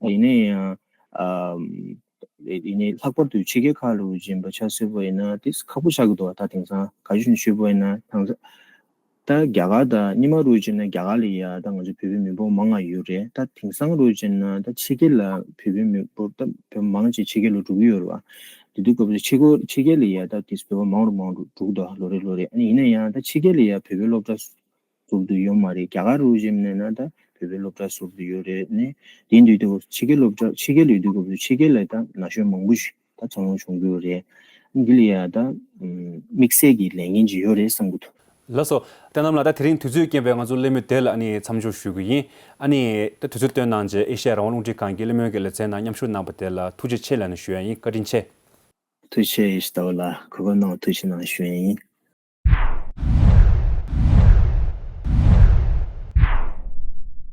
ད་ཡིན་ན་ཡང་ཨ། ཡིན་ནའི་ལྷག་པར་དུ་ཕྱི་རྒྱལ་ཁག་ལ་འོས་འབྱིན་པ་ཆ་བཞག་པ་ཡིན་ན་དེ་ཁག་པོ་ཆགས་ཀྱི་འདུག་ད་དེང་སང་ག་ཞུ་ཞུས་པ་ཡིན་ན་དེང་སང་ད་རྒྱ་གར་དང་སྔོན་མ་འོས་འབྱིན་ན་རྒྱ་གར་ལ་ཡ་ད་ང་ཚོ་བོད་པའི་མི་འབོར་མང་ང་ཡོད་རེད། ད་དེང་སང་འོས་འབྱིན་ན་ད་ཕྱི་རྒྱལ་ལ་བོད་པའི་མི་འབོར་ད་བོད་མང་ཆེ་ཕྱི་རྒྱལ་ལ་འགྲོ་གི་ཡོད་རེད་བ། དེ་དུས་སྐབས་སུ་ཕྱི་རྒྱལ་ཕྱི་རྒྱལ་ལ་ཡ་ད་དེ་བོད་པ་མང་རུ་མང་རུ་འགྲོ་གི་འདུག་ལོ་རེ་ལོ་རེ། ཨ་ནི་ཡིན་ན་ཡང་ད་ཕྱི་རྒྱལ་ལ་ཡ་བོད་པའི་སློབ་གྲྭ་ཟུར་དུ་ཡོད་མ་རེད། རྒྱ་གར་འོས་འབྱིན་ནས་ན་ད་བོད་པའི་སློབ་གྲྭ་ཟུར་དུ་ཡོད་རེད། ནས་དེ་འདུས་དུས་ཕྱི་རྒྱལ་སློབ་གྲྭ་ཕྱི་རྒྱལ་ལ་ཡོད་དུས་སྐབས་སུ་ཕྱི་རྒྱལ་ལ་ད་ན་གཞོན་མང་པོ་ཞིག་ད་འཚར་ལོངས་བྱུང་གི་ཡོད་རེད། འདི་ལ་ཡ་ད་དམིགས་བསལ་གྱི་ལས་འགན་ཅིག་ཡོད་རེད་བསམ་གྱི་འདུག་ལགས་སོ། བསྟན་རྣམ་ལགས། ད་དེ་རིང་དུས་ཚོད་རྐྱེན་པས་ང་ཚོ་གླེང་མོལ་དེ་ལ་ཨ་ནི་མཚམས་འཇོག་ཞུ་གི་ཡིན། ཨ་ནི་ད་དུས་ཚོད་བཏོན་གནང་རྗེས་ཨེ་ཤ་ཡ་རང་དབང་རླུང་འཕྲིན་ཁང་གི་གླེང་མོལ་གྱི་ལེ་ཚན་ནང་མཉམ་ཞུགས་གནང་བ་དེ་ལ་ཐུགས་རྗེ་ཆེ་ལབ་ནས་ཞུ་ཡ་ཡིན། བཀའ་དྲིན་ཆེ། ཐུགས་རྗེ་ཆེ་ཡེ་ཤེས་ཟླ་བ་ལགས། གོ་སྐབས་གནང་བ་ཐུགས་རྗེ་གནང་ཞུ་ཡ་ཡིན།